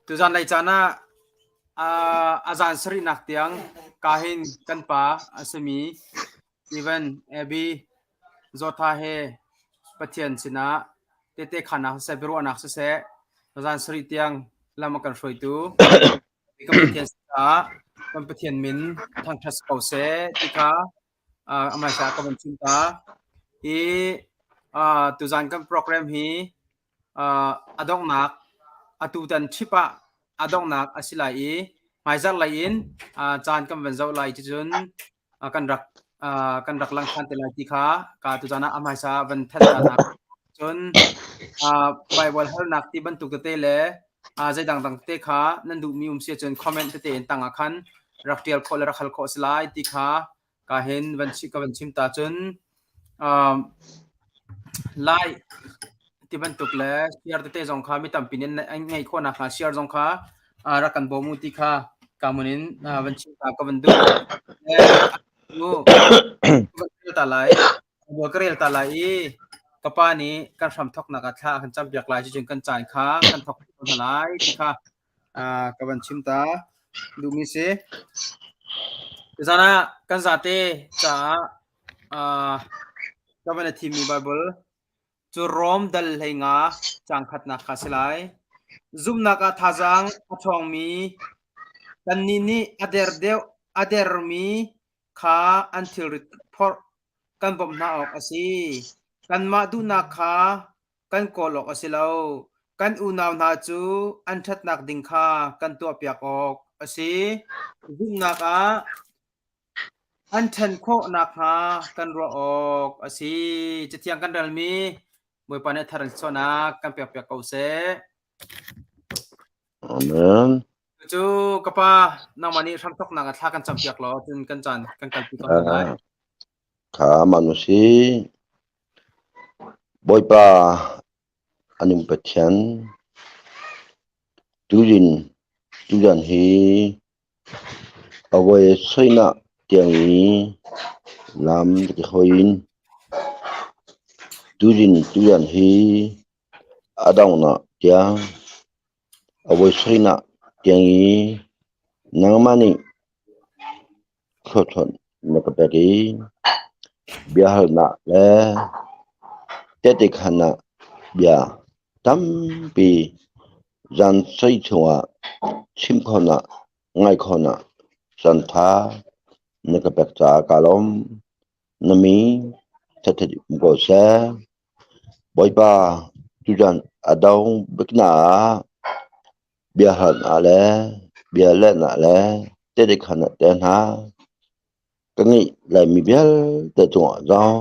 Tuzan lei caan ah a zan sarihnak tiang kahin kan pa a simi Evan Abby Zawtha he Pathian sinah tehte khaannak siseh biaruahnak siseh zan sarih tiang lam a kan hruaitu kan Pathian sinah kan Pathian min thangṭhat si ko seh ti kha a hmaisa ka van chim ta. Hi tuzan kan program hi a donghnak atutan trip ah a donghnak a si lai i hmaizarh lei in caan kan van zoh lai cucun kan rak kan rak lang ṭhan te lai ti kha ka tuzan ah a hmaisa van thanh ta hna. Cun Bible halnak ti bantuk tete le zei dangdang tete kha nan duhmi um si ahcun comment tete in tang ah khan rak ṭial khawh le rak hal khawh a si lai ti kha ka hin van ka van chim ta cun um, like ti bantuk le share tete zong kha mi tampi nih an ngeih khawh nakhnga share zong kha rak kan bawm u ti kha ka mun in van chim ta ka van duh. Van rel ta lai. Ka rel ta lai i ka pa nih kan hram thoknak ah thla a kan campiak lai cucun kan caan kha kan thok hna lai ti kha ka van chim ta duhmi si. Tuzan ah kan zate caah ka van i thimmi Bible cu Rom dal 15 caang khatnak kha a si lai. Zumhnak ah thazaang a ṭhawngmi kannih nih a der deuh a dermi kha an thilrit phorh kan bawmh hna awk a si. Kanmah duhnak kha kan kawl awk a si lo. Kan unau hna cu an ṭhatnak ding kha kan tuahpiak awk a si. Zumhnak ah an ṭhen khawh nakhnga kan ruah awk a si. Cathiang kan relmi Bawipa nih a thar in suahnak kan pekpiak ko seh. Amen. Cu ka pa nangmah nih hramthawknak ah thla kan campiak law cun kan caan kan kalpi ko lai. Kha man si. Bawipa anung Pathian tuzin tuzan hi awai soina tiang i lam ka hoin tuzin tuzan hi a donghnak tiang a voi sarihnak tiang i nangmah nih thluachuah na ka pek i biahalnak le tehte khaannak bia tampi zan sarih chungah chim khawhnak, ngaih khawhnak caanṭha na ka pek caah kaa lawm. Na mi ṭhatṭhat um ko seh. Bawipa, tutan a dong biknak ah biahalnak le bialehnak le tehte khaannak te hna ka ngeih laimi vialte cungah zong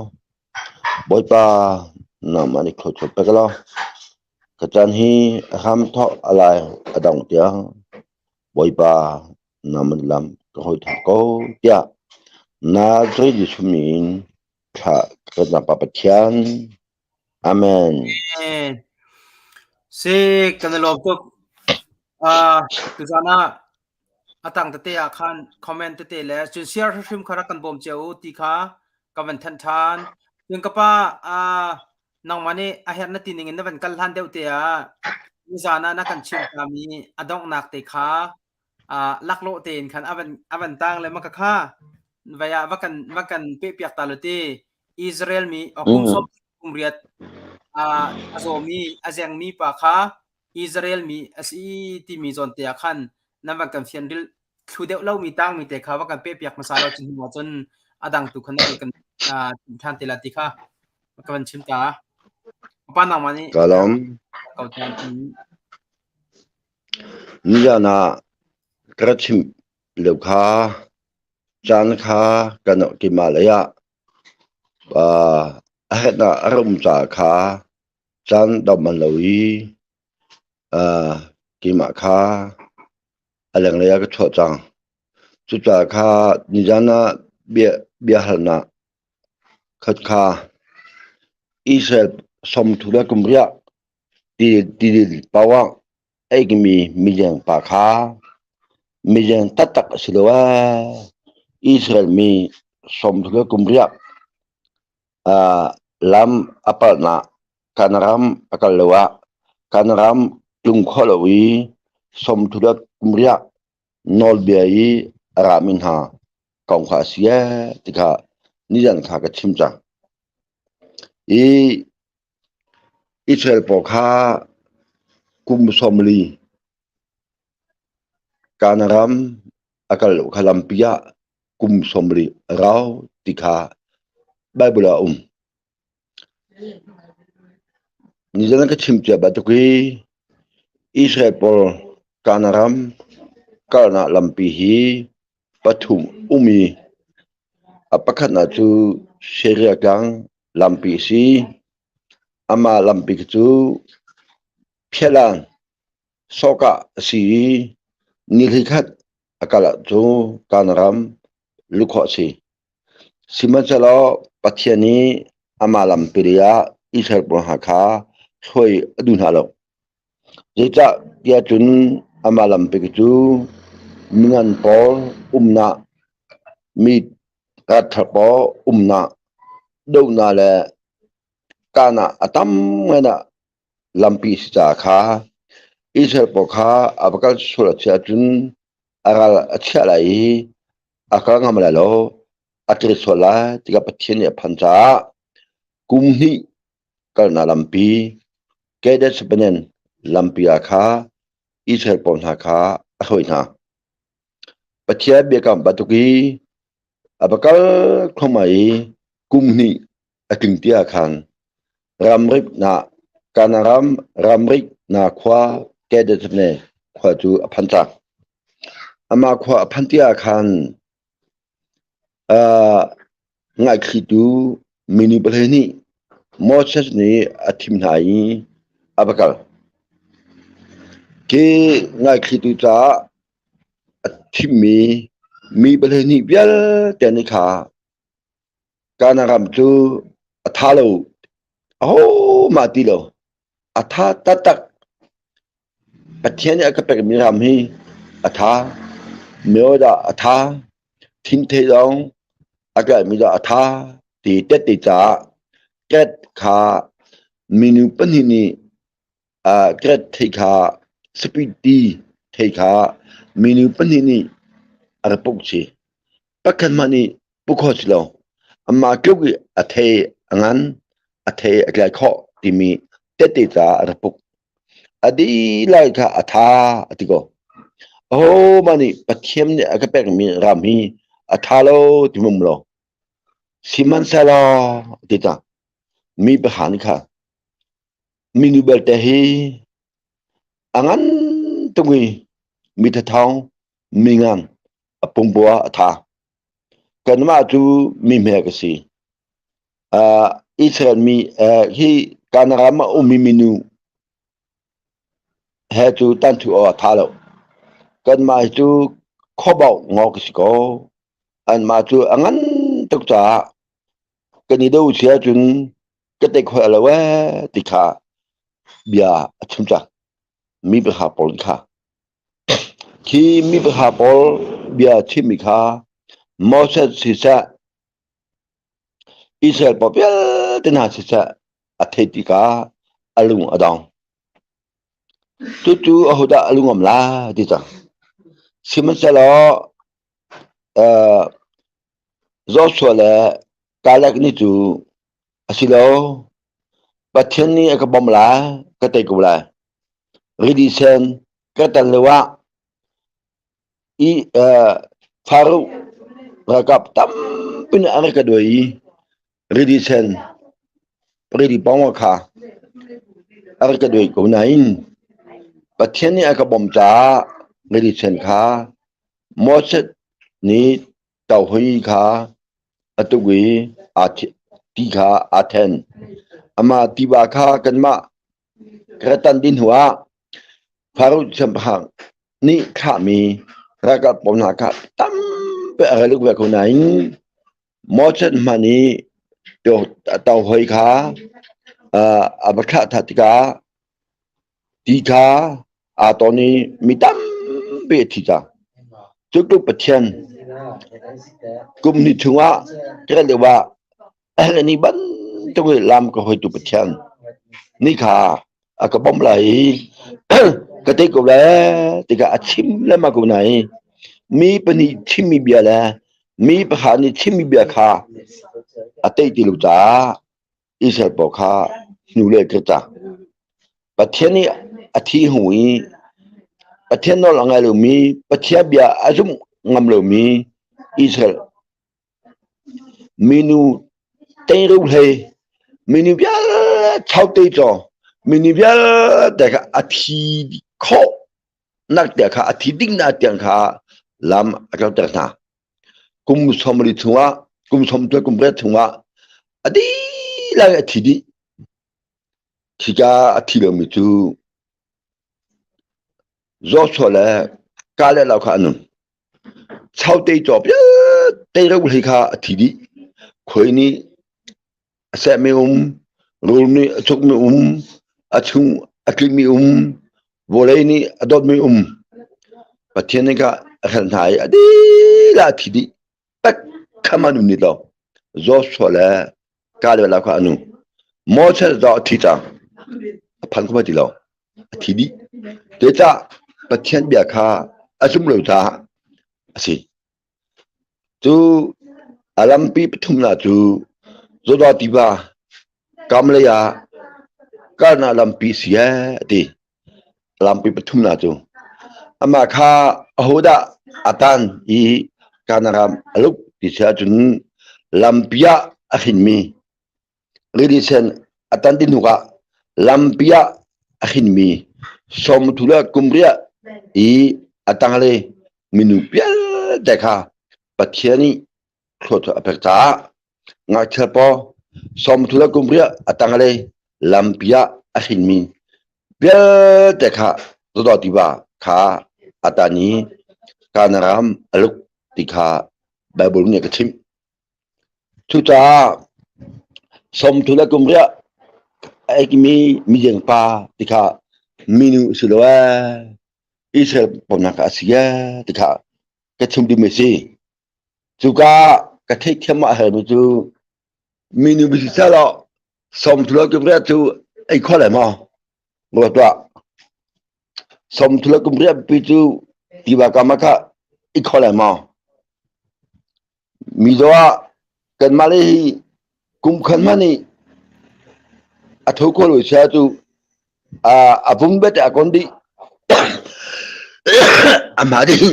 Bawipa nangmah nih thluachuah pe ka law ka caan hi a hramthawk a lai a dong tiang Bawipa nangmah lam ka hawi ṭhan ko tiah Nazareth Jesuh min Thla kan Pa Pathian. Amen. Si kan i lawm tuk. Uh, tuzan ah a tang tete ah khan comment tete le cun share hrimhrim kha rak kan bawm cio u ti kha ka van thanh ṭhan. Cun ka pa uh, nangmah nih a herh na ti ning in na van kal hlan deuh te ah nizan ah na kan chim tami a donghnak te kha uh, laklawh tein khan a van a van tang le maka kha vai ah va kan va kan pehpiak ta lo ti Israel mi kum som kum riat a zawmi a zengmi pa kha Israel mi a si timi zawn te ah khan nan van kan fian ril thlu deuh lomi tangmi te kha va kan pehpiak hmasa lo cun hnu cun a dang tu khan kan than te la ti kha ka van chim ta pa nangmah nih Ka lawm. ko tan Nizan ah ka rak chimh lio kha caan kha kan keimah lei ah. A herhnak a rum caah kha caan dong bal lo i keimah kha a lenglei ah ka chuah cang. Cucaah kha nizan ah biahalnak khat kha Israel sawmthu le kum riah tidil paoh ah a ikmi mileng pa kha mileng taktak a si lo ee. Israel mi sawmthu le kum riah lam a palhnak kan ram a kal lo ah kan ram tlung khawh lo i sawmthu le kum riah nawlbia i a rami hna kong kha a si ee ti kha nizan kha ka chim cang. I Israel pawl kha kum 40 kan ram a kal lo kha lampi ah kum 40 a rau ti kha Bible ah a um. Nizan ka chim cia bantuk i Israel pawl kan ram kalnak lampi hi pathum um i a pakhatnak cu Syria tlang lampi a si. Amah lampi cu phialan sawhkah a si i ni hleikhat a kal ahcun kan ram luh khawh a si. Sihmanhsehlaw Pathian nih amah lampi lei ah Israel pawl hna kha hruai a duh hna lo. Zeicah tiah cun amah lampi cu mingan pawl umnak, mi ṭha pawl umnak, dohnak le kahnak a tam ngai lampi a si caah kha Israel pawl kha a va kal sual a si ahcun a ral a chiah lai i a kal ngam lai lo, a ṭil sual lai tikah Pathian nih a phan caah kum hnih kalnak lampi Kadesh Barnea lampi ah kha Israel pawl hna kha a hruai hna. Pathian biakam bantuk i a va kal thluahmah i kum hnih a tling ti ah khan ramrik na Kana ram ramrik na khua Kadesh Barnea khua cu a phan cang. Amah khua a phanh ti ah khan Ngaihthlitu minu pahnih nih Moses nih a thim hna i a va kal. Khi ngaihthlitu caah a thimmi mi pahnih vialte nih kha Kanaan ram cu a tha lo, ahohmah ti lo, a tha taktak. Pathian nih a ka pekmi ram hi a tha, myo dah a tha, thinthei zong a tlaihmi dah a tha ti tette caah ket kha minu pahnih nih ket thei kha sapiti thei kha minu pahnih nih a rak puk chih. Pakhat hmanh nih pu kho si lo. Amah tluk i a thei a ngan, a thei a tlai khawh timi tette caah a rak puk. A dihlak kha a tha a ti ko. Ahohmah nih Pathian nih a ka pekmi ram hi a tha lo ti um lo. Sihmanhsehlaw ti ta mi pakhat kha minu belte hi a ngan tuk i mi thathawng mi ngan a pumpa a tha. Kanmah cu mi hme ka si. Israel mi hi Kanaan ram ah ummi minu he cu tanthu awk a tha lo. Kanmah hi cu khuabauk ngawk ka si ko. Anmah cu a ngan tuk caah kan i do si ahcun ka tei khawh lo ee ti kha bia a chim cang. Mi pahra pawl kha. Khi mi pahra pawl bia chimmi kha Moses siseh, Israel pawl vialte hna siseh a theih tikah a lung a dong. Cucu ahodah a lung um lai ti cang. Sihmanhsehlaw Joshua le Kaleb nih cu a si lo, Pathian nih a ka bawmh lai, ka tei ko lai. Rili sen ka tan lio ah i Faro ralkap tampi nih an rak ka duai i rili sen rili pawng kha a rak ka duai ko nain Pathian nih a ka bawmh caah rili sen kha Moses nih tohoi kha a tuk i aa. ti kha aa then. Amah tiva kha kanmah Kan din hnuah Faro siangpahrang nih thlahmi ralkap pawl hna kha tampi a rel ve ko nain Moses hmanh i tohoi kha a va thlah ṭhan tikah ti kha aa ton i mi tampi a thi cang. Cutluk Pathian kum hnih chungah ka lio ah Ni bantuk in lam ka hoitu Pathian ni kha a ka bawmh lai i ka tei ko lai tikah a chim lengmang ko nain mi pahnih chimmi bia le mi pakhat nih chimmi bia kha a tei ti lo caah Israel pawl kha hnulei ka cang. Pathian nih a thi hnu i Pathian nawl a ngai lomi, Pathian bia a zumh ngam lomi Israel Minu tengro hlei, minu vialte chaute caw, minu vialte kha a thi khawh nak tiang kha a thi ding nak tiang kha lam a kalter hna. Kum 40 chungah, kum 30 kum riat chungah a dihlak a thi dih. Khika a thi lomi cu Joshua le Caleb kha an um. Chaute cawp vialte ro kha a thi dih. Khuai nih a sehmi um, rul nih a cukmi um, a chung a tlikmi um, vawlei nih a dawtmi um. Pathian nih kha a hrelh hna i a dilah a thi dih. Tak kham an um ni lo. Joshua le Caleb la kha a nu. Moses zong a thi cang. A phan kho ti lo. A thi dih. Cucaah Pathian bia kha a zum lo caah a si. Cu a lampi pathumnak cu Jodah tiva kam lei ah kalnak lampi si ee a ti. Lampi pathumnak cu amah kha ahodah a tan i Kanaan ram a luk ti si ahcun lampi ah a hrinmi rili sen a tan ti hnuk ah lampi ah a hrinmi sawmthu le kum riah i a tanglei minu vialte kha Pathian nih thluachuah a pek caah ngakchia paw sawmthu le kum riah a tanglei lampi ah a hrinmi vialte kha Zodaw tiva kha a tan i Kanaan ram a luk ti kha Baibal nih a ka chimh. Cucaah sawmthu le kum riah a ekmi mizeng pa ti kha minu si lo ee, Israel pawmnak a si ee ti kha ka chim duhmi a si. Cuka ka theihthiam a hermi cu minu bisi selaw sawmthu le kum riah cu ei kho lai maw? Ruat tuah. Sawmthu le kum riah pi cu tiva kam ah kha i kho lai maw? Mizaw ah kanmah le hi kum khat hmanh nih a tho kho lo sia cu a vung bet a kon dih. Amah dih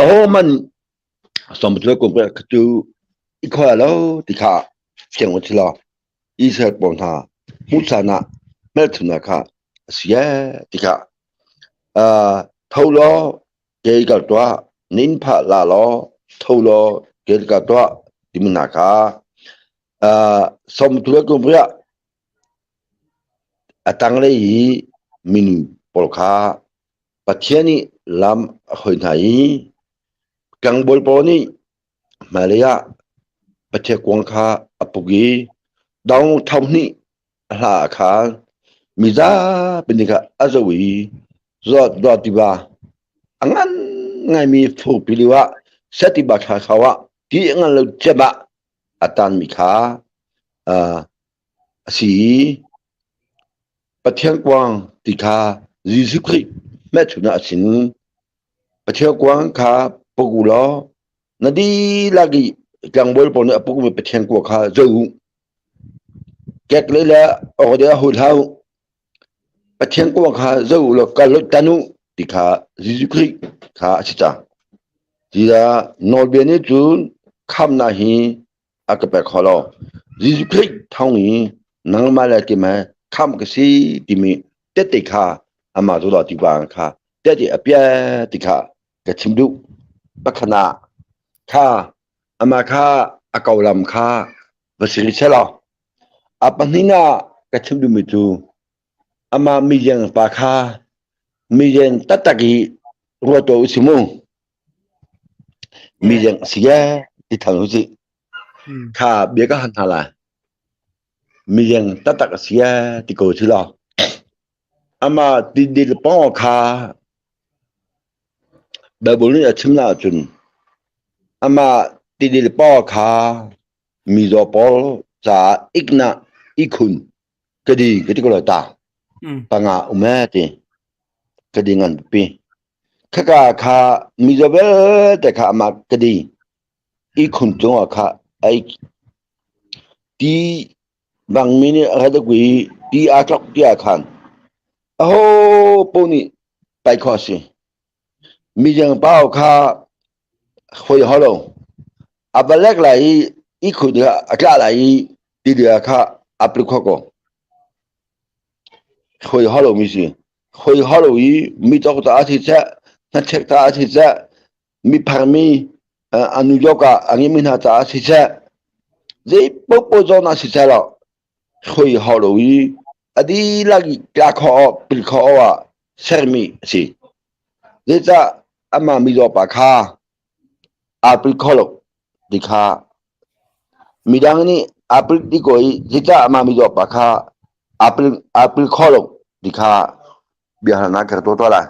aho man sawmthu le kum riah cu i kho lai lo ti kha fiang u si law Israel pawl hna hmuhsan ah hmelchunhnak kha a si ee ti kha tho law Kei kal tuah, nin phah la law, tho law kel ka tuah timi hna kha sawmtu le kum riah a tanglei i minu pawl kha Pathian nih lam a hoi hna i tlangbawi pawl nih hmailei ah Pathian kuang kha a puk i dong tho hnih a hla ah khan mizapi nih khan a zoh i zawt tiva a ngan ngaimi furpi lio ah setiva thla kho ah ti a ngan lo cem ah a tanmi kha a si i Pathian kuang ti kha Jesuh Khrih hmelchunh ah a sin. Pathian kuang kha puk u law na dihlak i tlangbawi pawl nih a pukmi Pathian kuang kha zoh u. Keklei le orhlei ah hul hlah u. Pathian kuang kha zoh u law kal u tan u ti kha Jesuh Khrih kha a si cang. Tiah nawlbia nih cun khamnak hi a ka pek kho lo. Jesuh Khrih thawng i nangmah le keimah khamh ka si timi tehte kha amah cu ti kha tehte a piah ti kha ka chim duh. Pakhat ah kha amah kha A ko lam kha va si rih selaw. A pahnihnak ka chim duhmi cu amah mizeng pa kha mizeng taktak i ruat tuah usih mu. Mizeng a si e ti thang usih. Kha bia ka han hna lai. Mizeng taktak a si e ti ko si law. Amah tidil pawng kha Baibal nih a chim ahcun amah tidil paw kha mizaw pawl caah iknak ihkhun ka di ka ti ko lai ta. Panga um ee ti ka di ngan pipi. Khaka kha mizaw vialte kha amah ka di ihkhun cungah kha ai ti bangmi nih a rat i ti aa tlok ti ah khan aho paoh nih pai khawh a si. Mizeng pau kha hoi ho lo. A va lek lai i ihkhun kha a tla lai i tidil kha a plik khawh ko. Hoi ho lo mi si. Hoi ho lo i mi tok ta a si seh, hnachek ta a si seh, mi pharmi a nu yok ah a ngimi hna caah siseh zei popo zawn ah siseh lo hrui hau lo i a dihlak i tla khawh pil khawh ah sermi a si. Zeicah amah mizaw pa kha aa pil kho lo ti kha midang nih aa pil ti ko i zeicah amah mizaw pa kha aa pil aa pil kho lo ti kha biahalnak ka tuah tuah lai.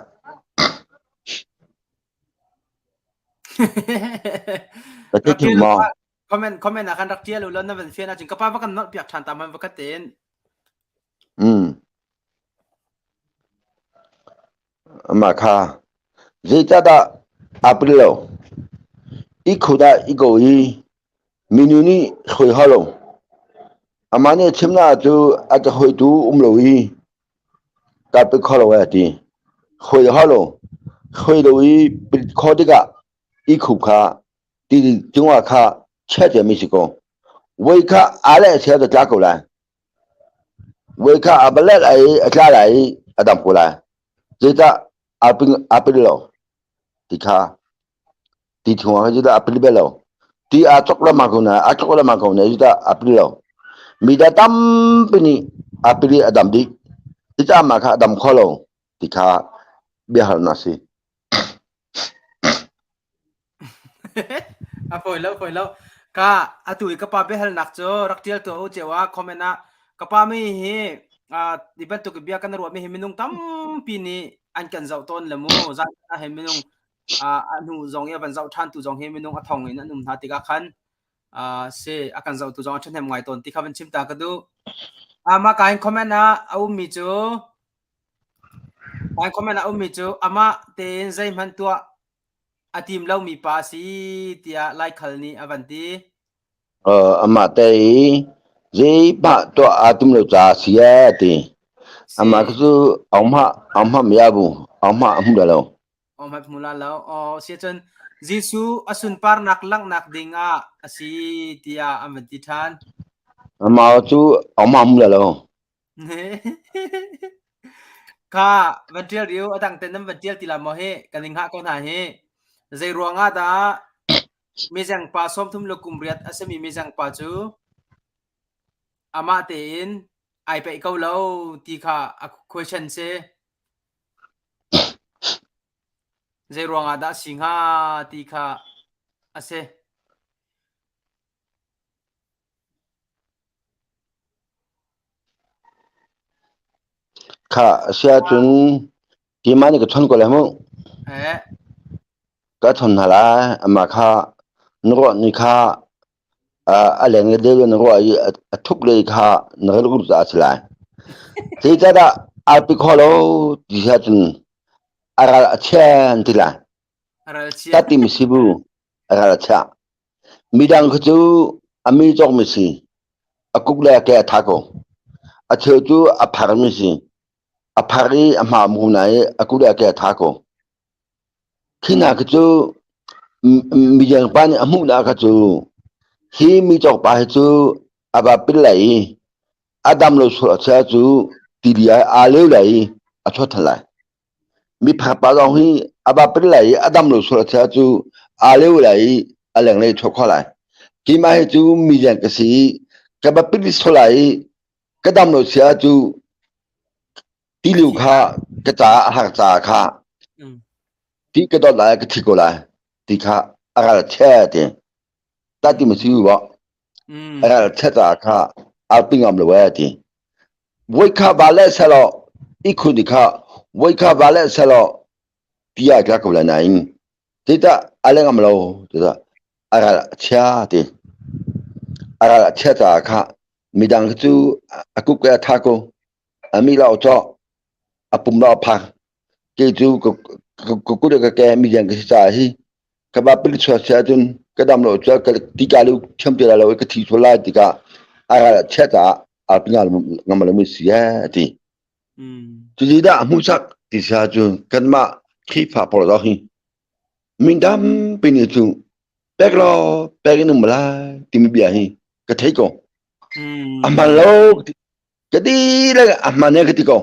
Ka Rak thim ṭial maw? u comment comment ah khan rak ṭial u law na van fian ahcun ka pa va kan nolh piak ṭhan ta man va ka tein. Mm. Amah kha zeicahdah aa pil lo? I khudah i ko i minu nih hrui hau lo. Amah nih a chimnak cu a ka hawitu um lo i Kaa pit kho lo ee a ti. Hoi hau lo. Hoi lo i pit kho tikah i khup kha ti cungah kha chia ciami si ko. Voi kha aa le chia cu tla ko lai. Voi kha a balet ai a tla lai i a dam ko lai. Zeicah aa pin aa pin lo ti kha ti chungah khan judah a pil bel lo ti aa chok lengmang ko na aa chok lengmang ko na judah a pil lo mi da tampi nih a pil i a dam dih cucaah mah kha a dam kho lo ti kha biahalnak a si A fawi lo fawi lo. Ka atu i ka pa biahalnak cu rak tial tuah u cio ah comment ah ka pa mi hi ti bantuk bia kan ruah mi hi minung tampi nih an kan zoh tawn le mu zan ah hin minung a hnu zong i a van zoh ṭhan tu zong hi minung a thong in an um hna tikah khan si a kan zohtu zong a ṭhahnem ngai tawn ti kha van chim ta ka duh. Mah ka in comment ah a ummi cu ka in comment ah a ummi cu amah tein zeihmanh tuah a tim lomi pa a si tiah Laikhal nih a van ti. Amah te i zeihmah tuah aa tim lo caah si a ti. Amah cu ahmah ahmah mi abu ahmah a hmu lo. Aw hmai hmu la lo. Aw si cun Jesuh a sunparnak langhnak ding ah a si tiah an van ti ṭhan. Amah cu ahmah hmu la lo. Kha van ṭial riu a dang ten nan van ṭial ti la maw hi kan in hngah ko hna hi. Zei ruang ah dah mizeng pa 30 le kum riat a simi mizeng pa cu amah tein ai peih ko lo ti kha a question si. Zei ruangah dah a si hnga ti kha a si. Kha a si ahcun keimah nih ka chawnh ko lai mu. Eh. Ka chawnh hna lai. Amah kha na ruah ni kha a leng le deu na ruah i a thuk lei kha na rel uk caah a si lai. Zeicahdah arpi kho lo ti si ahcun a ral a chia an ti lai. A ral chia. Ka timi si bu a ral a chia. Midang kha cu a mi cawkmi si. A kuk le a ke a tha ko. A cheu cu a pharmi si. A phar i a hma mu na i a kuk le a ke a tha ko. Khi hna khi cu midang pa nih a hmuhnak kha cu hi mi cawkpa hi cu a va pil lai i a dam lo sual a cu tili ah aa leu lai i a chuah than lai. Miphak pa zong hi a va pil lai i a dam lo sual a cu aa leu lai i a lenglei chuak kho lai. Keimah hi cu mi lian ka si i ka va pili sual lai i ka dam lo sia cu tilu kha ka caah a har caah kha ti ka dawt lai ka thi ko lai ti kha a ral che ti ta ti ma si bo a ral che ca kha al pi ngam lo e ti voi kha va le selo i khun kha voi kha va le selo tia ka ko la nain tita ale ngam lo tita a ral chia ti a ral chia ca kha midang cu a kuk ke a tha ko a mi lau cho a pum lau phak kei cu ka kut ka ke mi lian ka si caah hi ka ba pil chuak sia cun ka dam lo chuak ka ti ka lu thiam ti lo ka thi sual lai tikah a ral chia caah a pingal ngam lo mi si ti cuti dah hmuhsak ti sia cun kanmah Khrihfa pawl dawh hi min tampi nih cu pek law pek in um lai timi bia hi ka thei ko a hman lo ka ti le a hman ka ti ko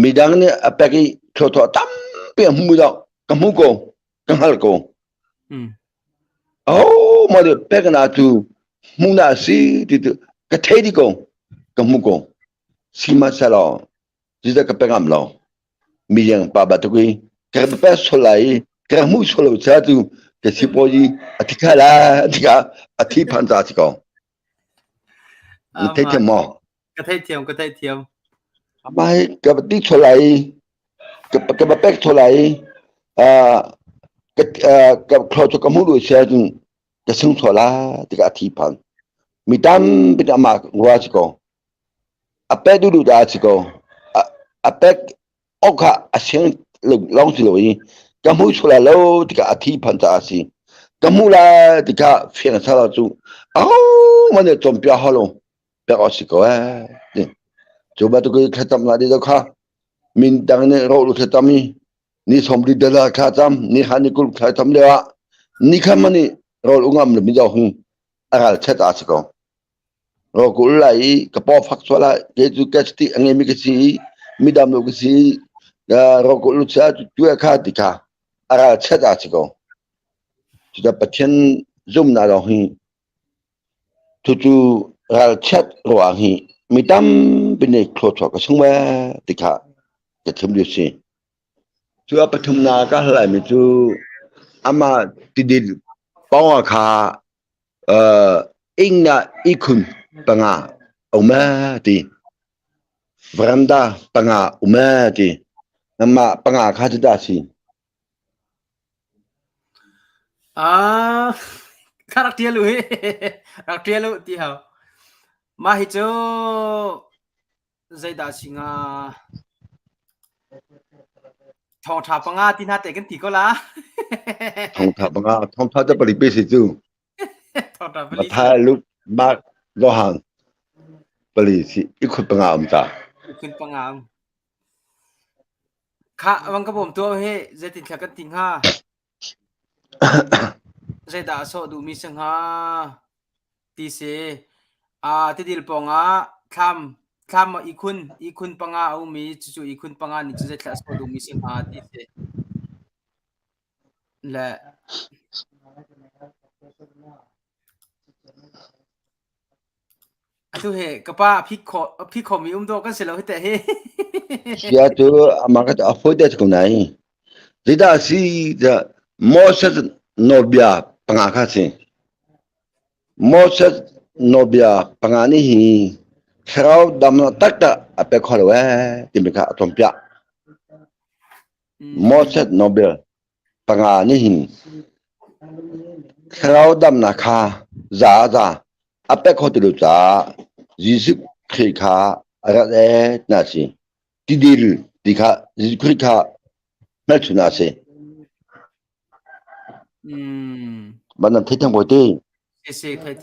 Midang nih a pek i thawthaw tampi a hmu dok ka hmu ko ka hngal ko. Oh ma de pek na tu hmu na si ti tu ka thei di ko ka hmu ko. Sima salo ziza ka pe ngam lo. Mi yang pa ba tu ki ka pe solai ka hmu solo cha tu ka si po yi a thi kha la thi ka a thi phan cha si ko. Na thei thiam maw? Ka theithiam, ka theithiam. Amah hi ka ti tholai, ka ba pek tholai, ka ka thlo chu ka mu lu sia cun ka sung thola tikah a thi phan. Mi tampi nih amah rua si ko. A pek duh duh dah si ko. A pek awk kha a siang lawng si lo i ka hmu sual lo tikah a thi phan caah a si. Ka hmu lai tikah fiang sala cu ahohmanh nih cawnpiak hau lo. Pek awk si ko ee. Cu bantuk i thlacam na di kha min dang nih ro lu thlacam i ni som di dala thla cam ni ha ni kul thla cam lio ah ni kham mani rol ungam le mi do hung a ral chet a si ko. Ro kul lai i ka paw fak sual ah ke cu ka sti a ngei mi ka si i midam lo ka si i ro kul lu cha tu kha ti kha a ral chet a si ko. Cuta Pathian zumnak lawng hi Cucu ralchiat ruang hi mi tampi nih thluachuah ka sung ve ti kha ka chim duh si. Cu a pathumnak ka hal laimi cu amah tidil pawng kha uh, ing ah ihkhun panga a um ee ti. Veranda panga um ee ti. Amah panga kha cu dah si. Ah, kha rak ṭial u hi. Rak ṭial u ti hau. Mah hi cu zeidah si hnga? Thawngṭha panga ti hna te kan ti ko la. Thawngṭha panga, thawngṭha cu pali pe si cu. Thawngṭha pali. Matthai, Luke, Mark, Johan pali si i khut panga um ta. Ikhun panga um. Khah, vang ka bawm tuah hi zeitin thla kan ti hnga? Zeidah a sawh duhmi si hnga? Ti si. Ah, tidil pawngah thlam thlam ah ihkhun ihkhun panga a um i cucu ihkhun panga nih cun zeithla a sawh duhmi si hnga ti si. Le Atu he ka pa a phit khawh a phit khomi um dawh kan si lo hi teh hi. Sia cu amah ka a fawi te ko nai. Zeidah si tiah Moses nawlbia panga kha si. Moses nawlbia panga nih hi thlarau damnak taktak a pe kho lo ee timi kha a cawnpiak. Moses nawlbia panga nih hin thlarau damnak kha za za a pek kho ti lo caah Jesuh Khrih kha a rat ee tina a si. Tidil ti kha Jesuh Khrih kha hmelchun a si. Ban nan thei thang te.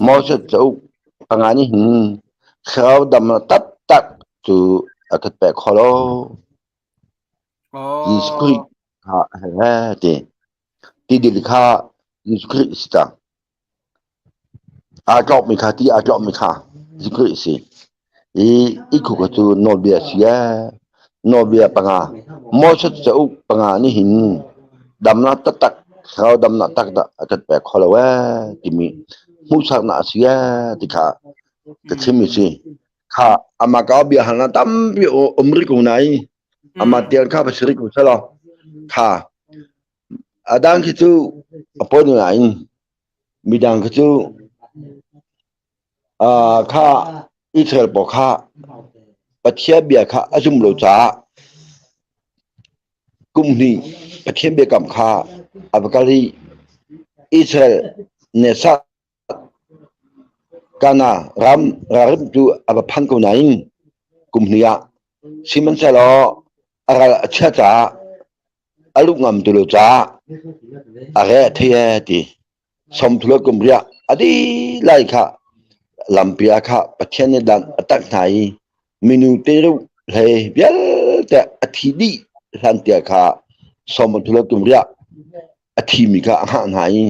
Moses cauk panga nih hin thlarau damnak taktak cu a ka pek kho lo. Jesuh Khrih kha he ti tidil kha Jesuh Khrih si cang. Aa tlawkmi kha ti aa tlawkmi kha Jesuh Khrih si. I i khuk cu nawlbia si ee. Nawlbia panga Moses cauk panga nih hin damnak taktak thlarau damnak taktak a kan pek kho lo ee timi Hmuhsaknak a si ee ti kha ka chim i si. Kha ama ka bia hal tampi um rih ko nai ama tial kha va si rih ko selaw kha adang khi cu a poi nain midang khi cu kha Israel pawl kha Pathian bia kha a zum lo caah kum hnih Pathian biakam kha a va kal i Israel nih Kana ram ralrim cu a va phan ko nain kum hnih ah sihmanhsehlaw a ral a chia caah a luh ngam ti lo caah a re a thei ee ti. Sawmthul kum riah a dih lai kha lampi ah kha Pathian nih dan a tak hna i minu teruh hlei vialte a thi dih hlan tiah kha sawmthul kum riah a thimi kha a hngah hna i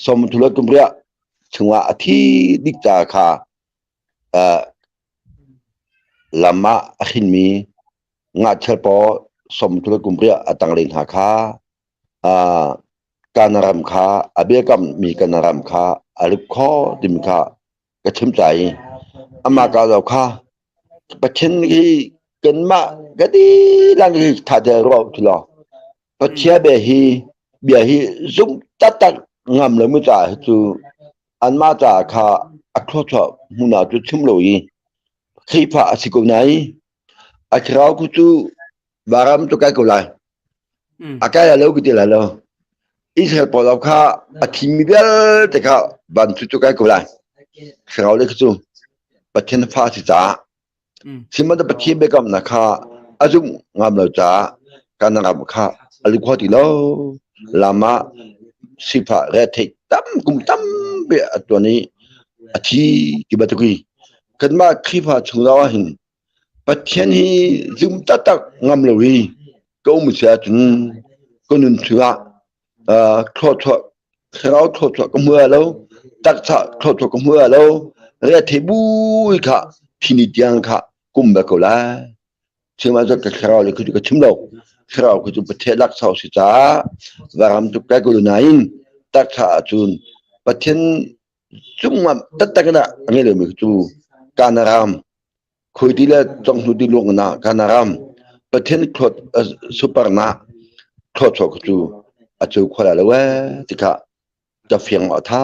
sawmthul kum riah chungah a thi dih ca kha lam ah a hrinmi ngahchel paw sawmthul kum riah a tanglei hna kha Kana ram kha a biakammi kana ram kha a rip kho timi kha ka chim ca i amah ka zo kha Pathian hi kanmah ka dihlak hi tha te ruah u law Pathian bia hi bia hi zumh taktak ngam lo mi caah hi cu anmah caah kha a thluachuah hmun ah cu chim lo i Khrihfa a si ko nai a thlarau khu cu varam cu kai ko lai. A kai lai lo ka ti lai lo. Israel pawl kha a thimi vialte kha van cu cu kai ko lai. Thlarau le cu Pathian fa si caah sihmanhsehlaw Pathian biakamnak kha a zumh ngam lo caah kan ram kha a lut kho ti lo. Lam ah sifah retheih tam kum tampi a tuan i a thi ti bantuk hi kanmah Khrihfa chung zong ah hin Pathian hi zum taktak ngam lo i ka um si ahcun ka nun chungah thluachuah thlarau thluachuah ka hmu lai lo, taksa thluachuah ka hmu lai lo, rethei bu kha thini tiang kha kum bal ko lai. Chim ahcun ka thlarau le khi ka chim lo. Thlarau khi cu Pathian laksawng si caah varam tuk kai ko nain taksa ahcun Pathian cungah taktak in a ngei lomi cu Kanaram khuaiti le conghnu ti luang na Kanaram Pathian thluat super na thluachuah cu a cu khua lo ee tikha ka fiang a tha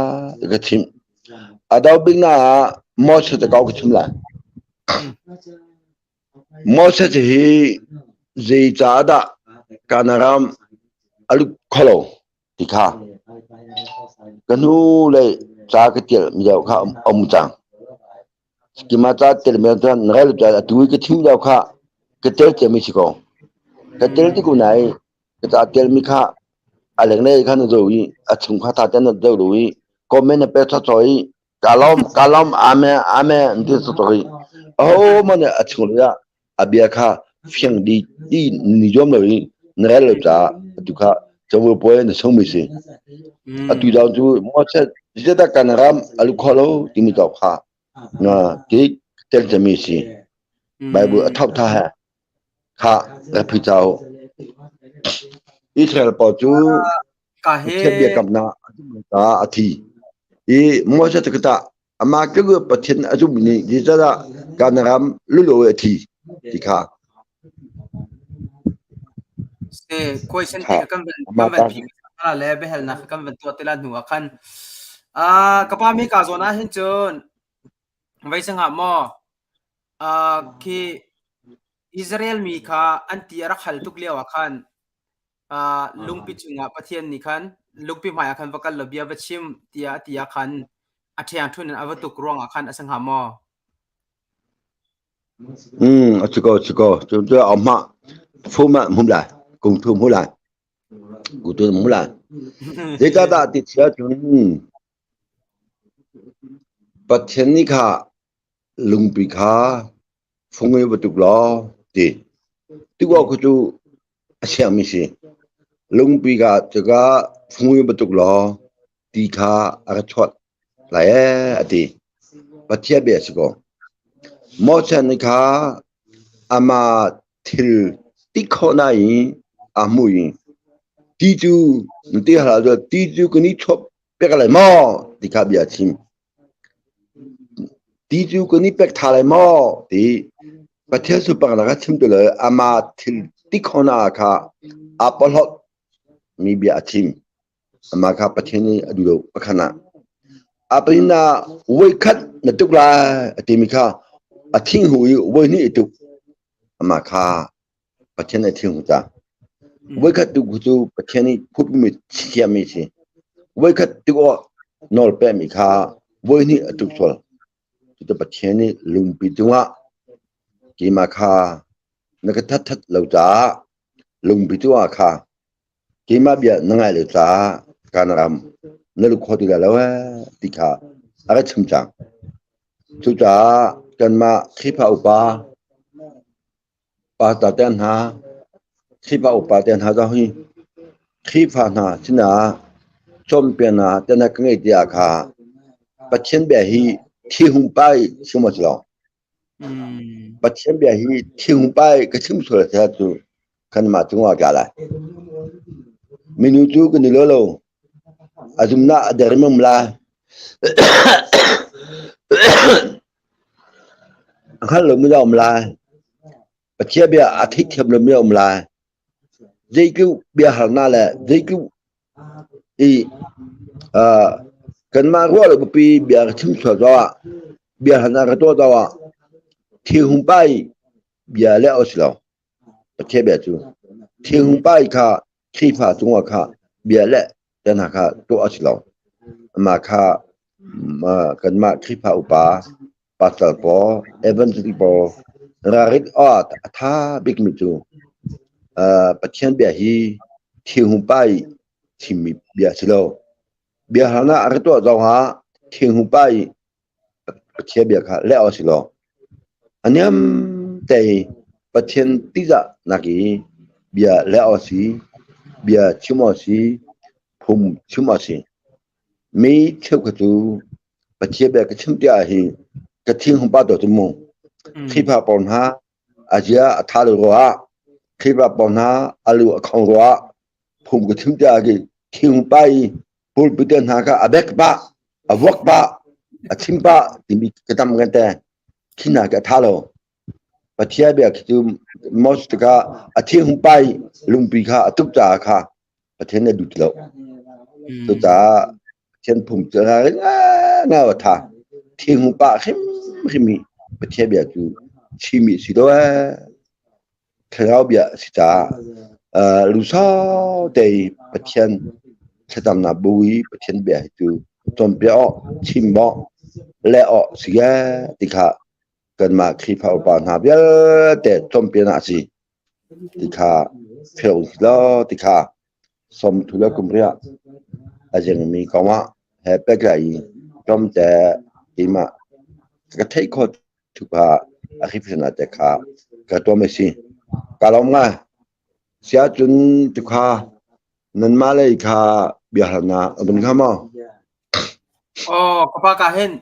ka chim a do bik na Moses te kau ka chim lai Moses hi zei ca dah Kanaram a lut kholo ti kha ka hnu le ca ka tial mi deuh kha um cang. Kima ca tel mi cun rel ca atu i ka thim deuh kha ka tel ciami si ko. Ka tel ti ko nai ka ca tel mi kha a lenglei kha na zoh i a chung kha ta ten na zoh lo i comment na pe chaw i ka lawm ka lawm amen amen an ti chaw i aho man a chung le ah a bia kha fiang di ti ni zuam lo i na rel lo caah atu kha cabu puai na sungmi si. Atu zong cu Moses zedah kan ram a lu kho lo timi zong kha na ti tel cami si. Bible a thok tha he kha ka phi chau. Israel pawl cu Ka he Pathian biakamnak a a thi. I Moses cu tah amah tluk Pathian a zumh nih zeicahdah kan ram lulu a thi ti kha. Se question te kan van kan van phi le biahalnak kan van tuah te la hnu ah khan ka pa mi ka zawn ah hin cun vai sangah maw khi Israel mi kha an ti a rak hal tuk lio ah khan lungpi cungah Pathian nih khan lungpi hmaiah khan va kal law bia va chim tiah a ti ah khan a ṭhiangṭhun in a va tuk ruangah khan a si hnga maw? A si ko, si ko. Cu cu a hma fum ah hum lai, kung thum hu lai, kutu hmu lai. Zeicahdah ti chia cun Pathian nih kha lungpi kha fung i va tuk law ti. Tuko khu cu a siangmi si. Lungpi ka cuka fung i va tuk law ti kha a ka chuah lai ee a ti. Pathian bia si ko. Moses nih kha amah thil ti khawh na i a hmu i ti cu na ti hal ahcun ti cu kan i chuah pek lai maw ti kha bia a chim. Ti cu kan i pek tha lai maw ti Pathian supangnak a chim tu le amah thil ti khona kha aa porhlawt mi bia a chim. Amah kha Pathian nih a duh lo pakhat ah. A panin ah voikhat na tuk lai a timi kha a thing hu i voihnih i tuk. Amah kha Pathian nih a thing hu ta. Voikhat tuk cu Pathian nih phutmi thiammi si. Voikhat tuk awk nawl pekmi kha voihnih a tuk sual. Cucu Pathian nih lungpi cungah keimah kha na ka that lo caah lungpi cungah kha keimah bia na ngai lo caah ka na ram na lut kho ti lai lo ee ti kha a ka chim cang. Cucaah kanmah Khrihfa upa pastor te hna, Khrihfa upa te hna zong hi Khrihfa hna sinah cawnpiaknak te hna ka ngeih tiah kha Pathian bia hi thi hung pai chim a si lo. Pathian bia hi thi hung pai ka chim sual a si ahcun kanmah cungah a tla lai. Minu cu kan i lo lo. A zumnak a der mum lai. A hngal lomi a um lai. Pathian bia a theihthiam lomi a um lai. Zeitluk biahalnak le zeitluk i kanmah ruah lo biapi bia ka chim sual zongah biahalnak ka tuah zongah thil hung pai bia leh awk a si lo. Pathian bia cu thil hung pai kha Khrihfa cungah kha bia leh te hna kha tuah a si lo. Amah kha kanmah Khrihfa upa, pastor pawl, evangelist pawl ralrin awk a ṭha bikmi cu Pathian bia hi thil hung pai chimmi bia a si lo. Biahalnak a ka tuah zongah thil hung pai Pathian bia kha leh awk a si lo. A niam te i Pathian tihzahnak i bia leh awk a si, bia chim awk a si, phung chim awk a si. Mi cheukhat cu Pathian bia ka chim tiah hi ka thin hung pah tuah cu mu. Khrihfa pawl hna a zia a ṭha lo ruangah Khrihfa pawl hna a lu a khong ruangah phung ka chim tiah hi thin hung pah i pulpit te hna kha a bek pah, a vuak pah, a chim pah timi ka tam kan te. Khi hna khi a ṭha lo. Pathian bia khi cu Moses tikah a thing hung pai lungpi kha a tuk caah kha Pathian nih a duh ti lo. Cucaah Pathian phung cu ngau a ṭha. Thing hung pah hrimhrim hi Pathian bia cu chimmi si lo ee. Thlarau bia a si caah lusau te i Pathian thlacamnak bu i Pathian bia hi cu cawnpiak awk, chim awk, leh awk si ee ti kha kanmah Khrihfa upa hna vialte cawnpiaknak a si ti kha philh u law ti kha sawmthu le kum riah a zingmi kong ah he pehtlai i tlawmte keimah ka theih khawh tuk ah a hriphrinak te kha ka tuam a si. Ka lawm ngai. Siahcun tukha nanmah lei kha biahalnak a vun hnga maw? Aw, ka pa ka hin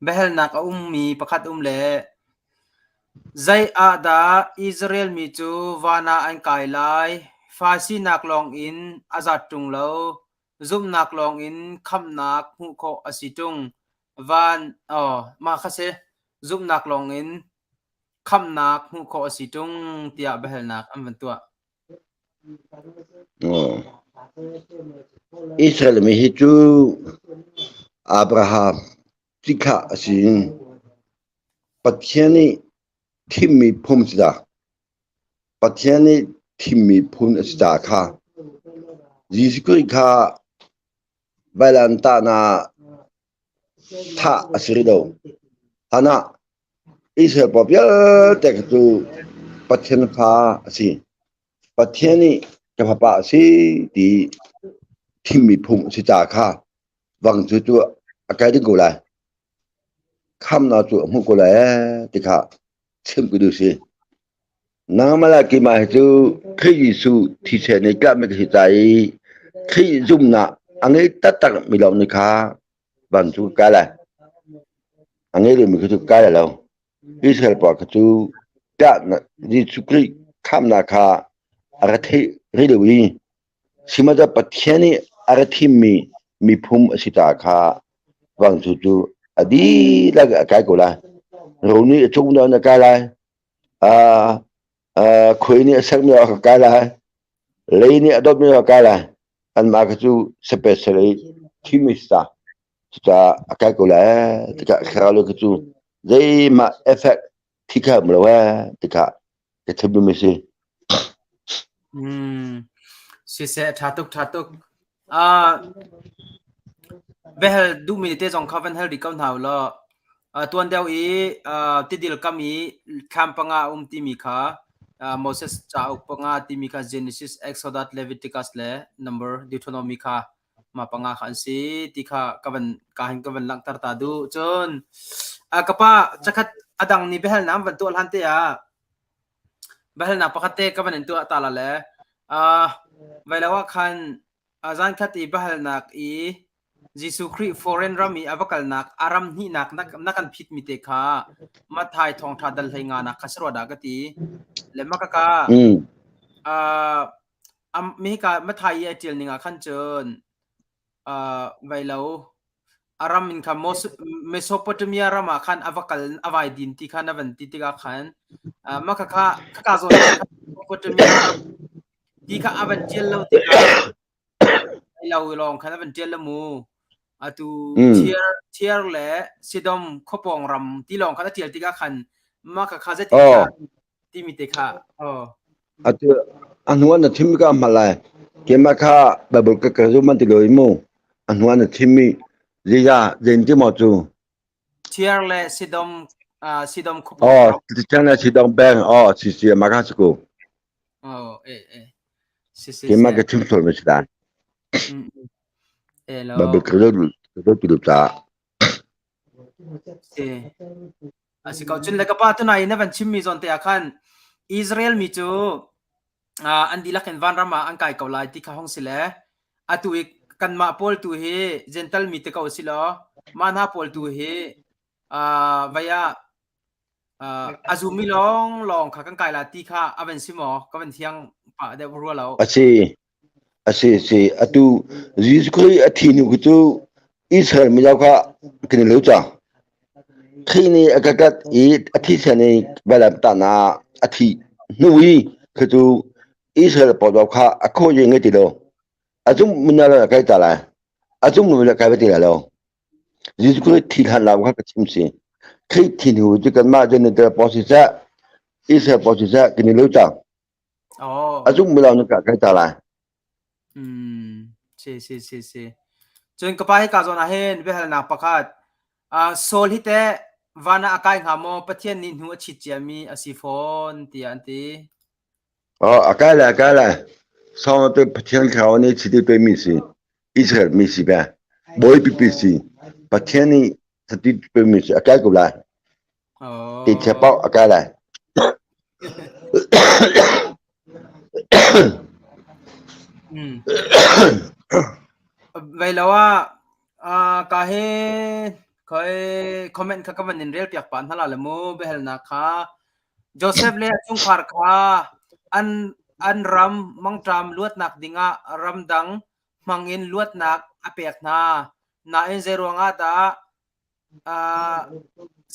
biahalnak a ummi pakhat um le zei ah dah Israel mi cu van ah an kai lai? Fa sinak lawng in a zat ṭung lo. Zumhnak lawng in khamhnak hmuh khawh a si ṭung. Van aw mah kha si zumhnak lawng in khamhnak hmuh khawh a si ṭung tiah biahalnak an van tuah. Israel mi hi cu Abraham cikha a si. Pathian nih thimmi phung si dah. Pathian nih thimmi phun a si caah kha Jesuh Khrih kha vailamtahnak thah a si rih lo. Hlan ah Israel pawl vialte kha cu Pathian fa a si. Pathian nih ka fapa a si ti thimmi phung a si caah kha vang cu cu a kai ding ko lai. Khamnak cu a hmuh ko lai ee ti kha chim ka duh si. Nangmah le keimah hi cu Khrih Jesuh thisen i tlahmi ka si ca i Khrih zumhnak a ngei taktak mi lawng nih kha van cu ka kai lai. A ngei lomi kha cu kai lai lo. Israel pawl kha cu tlahnak Jesuh Khrih khamnak kha a ra theih rih lo i sihmanhsehlaw Pathian nih a ra thimmi miphun a si caah kha vangcu cu A dihlak a kai ko lai. Ro nih a cung na kai lai. Uh, uh, khuai nih a sermi a ka kai lai. Lei nih a dawtmi a kai lai. Anmah kha cu special i thimi sa. Cucaah a kai ko lai. Tikah thlarau kha cu zeimah effect thi kha um lo ee tikah ka chimmi si. Mm. Siseh tha tuk tha tuk. Ah vehel duhmi te zong kha van hel rih ko hna u law tuan deuh i tidil kam i thlam panga a um timi kha Moses cauk panga timi kha Genesis, Exodus, Leviticus le Number, Deuteronomy kha ma panga kha an si ti kha ka van ka hin ka van langhter ta duh. Cun ka pa cakhat adang ni behel nam van tuah hlan te ah biahalnak pakhat te ka van in tuah ta la le vai lo ah khan zankhat i biahalnak i Jesuh Khrih foreign ram i a va kalnak a ram hnihnak na kan phit mi te kha Matthai thawngtha dal hlei nga nak kha si rua dah ka ti. Le makaka mihika Matthai i a tial ning ah khan cun vai lo a ram in kha Mesopotamia ram ah khan a va kal a vai din ti kha na van ti tikah khan mah khakha khaka zawn Mesopotamia ti kha a van ṭial lo tikah lo lawng khan a van ṭial la mu atu Thiar Thiar le Sidom khuapawng ram ti lawng khan a ṭial tikah khan mah khakha zeitin timi te kha oh Atu a hnu ah na thim ka hmal lai. Keimah kha Bible ka ka zum an ti lo i mu. A hnu ah na thimmi zeidah zein maw cu? Thiar le Sidom uh, Sidom khuapu Oh, Thiar le Sidom peng. Oh, si si mah kha si ko. Oh, eh eh. Si si Keimah ka chim sual ma si dan. Eh lo. Bible ka zo ka zo ti lo caah. Si. A si ko. Cun le ka pa tunai na van chimmi zawn te ah khan Israel mi cu an dihlak in vanram ah an kai ko lai ti kha hong si le atu i kanmah pawl tu hi Gentle mi te ko si law mah hna pawl tu hi vai ah a zumi lawng lawng kha kan kai la ti kha a van si maw ka van thiang pah deuh rua lo. A si. A si si. Atu Jesuh Khrih a thi hnu cu Israel mi kha kan i lo cang. Khrih nih a ka kat i a thisen i vailam tahnak a thih hnu i kha cu Israel pawl kha a khawi ngei ti lo. A zum mun a kai ta lai. A zum mun a kai va ti lai lo. Jesuh Khrih thi hlan lo kha ka chim si. Khrih thi hnu cu kanmah Gentile pawl siseh, Israel pawl siseh kan i lo cang. Oh. A zumh lo na kai ta lai. Mm. Si si si si. Cun ka pa hi ka zawn ah hin biahalnak pakhat. Uh, Saul hi teh van ah a kai hnga maw Pathian nih hnu a chit ciami a si fawn tiah an ti. Oh, a kai lai, a kai lai. Saul te Pathian thlarau nih chiti pe mi si. Israel mi si be. Bawi pipi si. Pathian nih chiti pe mi si. A kai ko lai. Oh. Ti chia pau a kai lai. Vei lo ah ka hi khoi comment kha ka van in rel piak pa hna la le mu biahalnak kha Joseph le a chungkhar kha an an ram mangṭam luatnak dingah ramdang hmangin luatnak a pek hna nain zeiruangah dah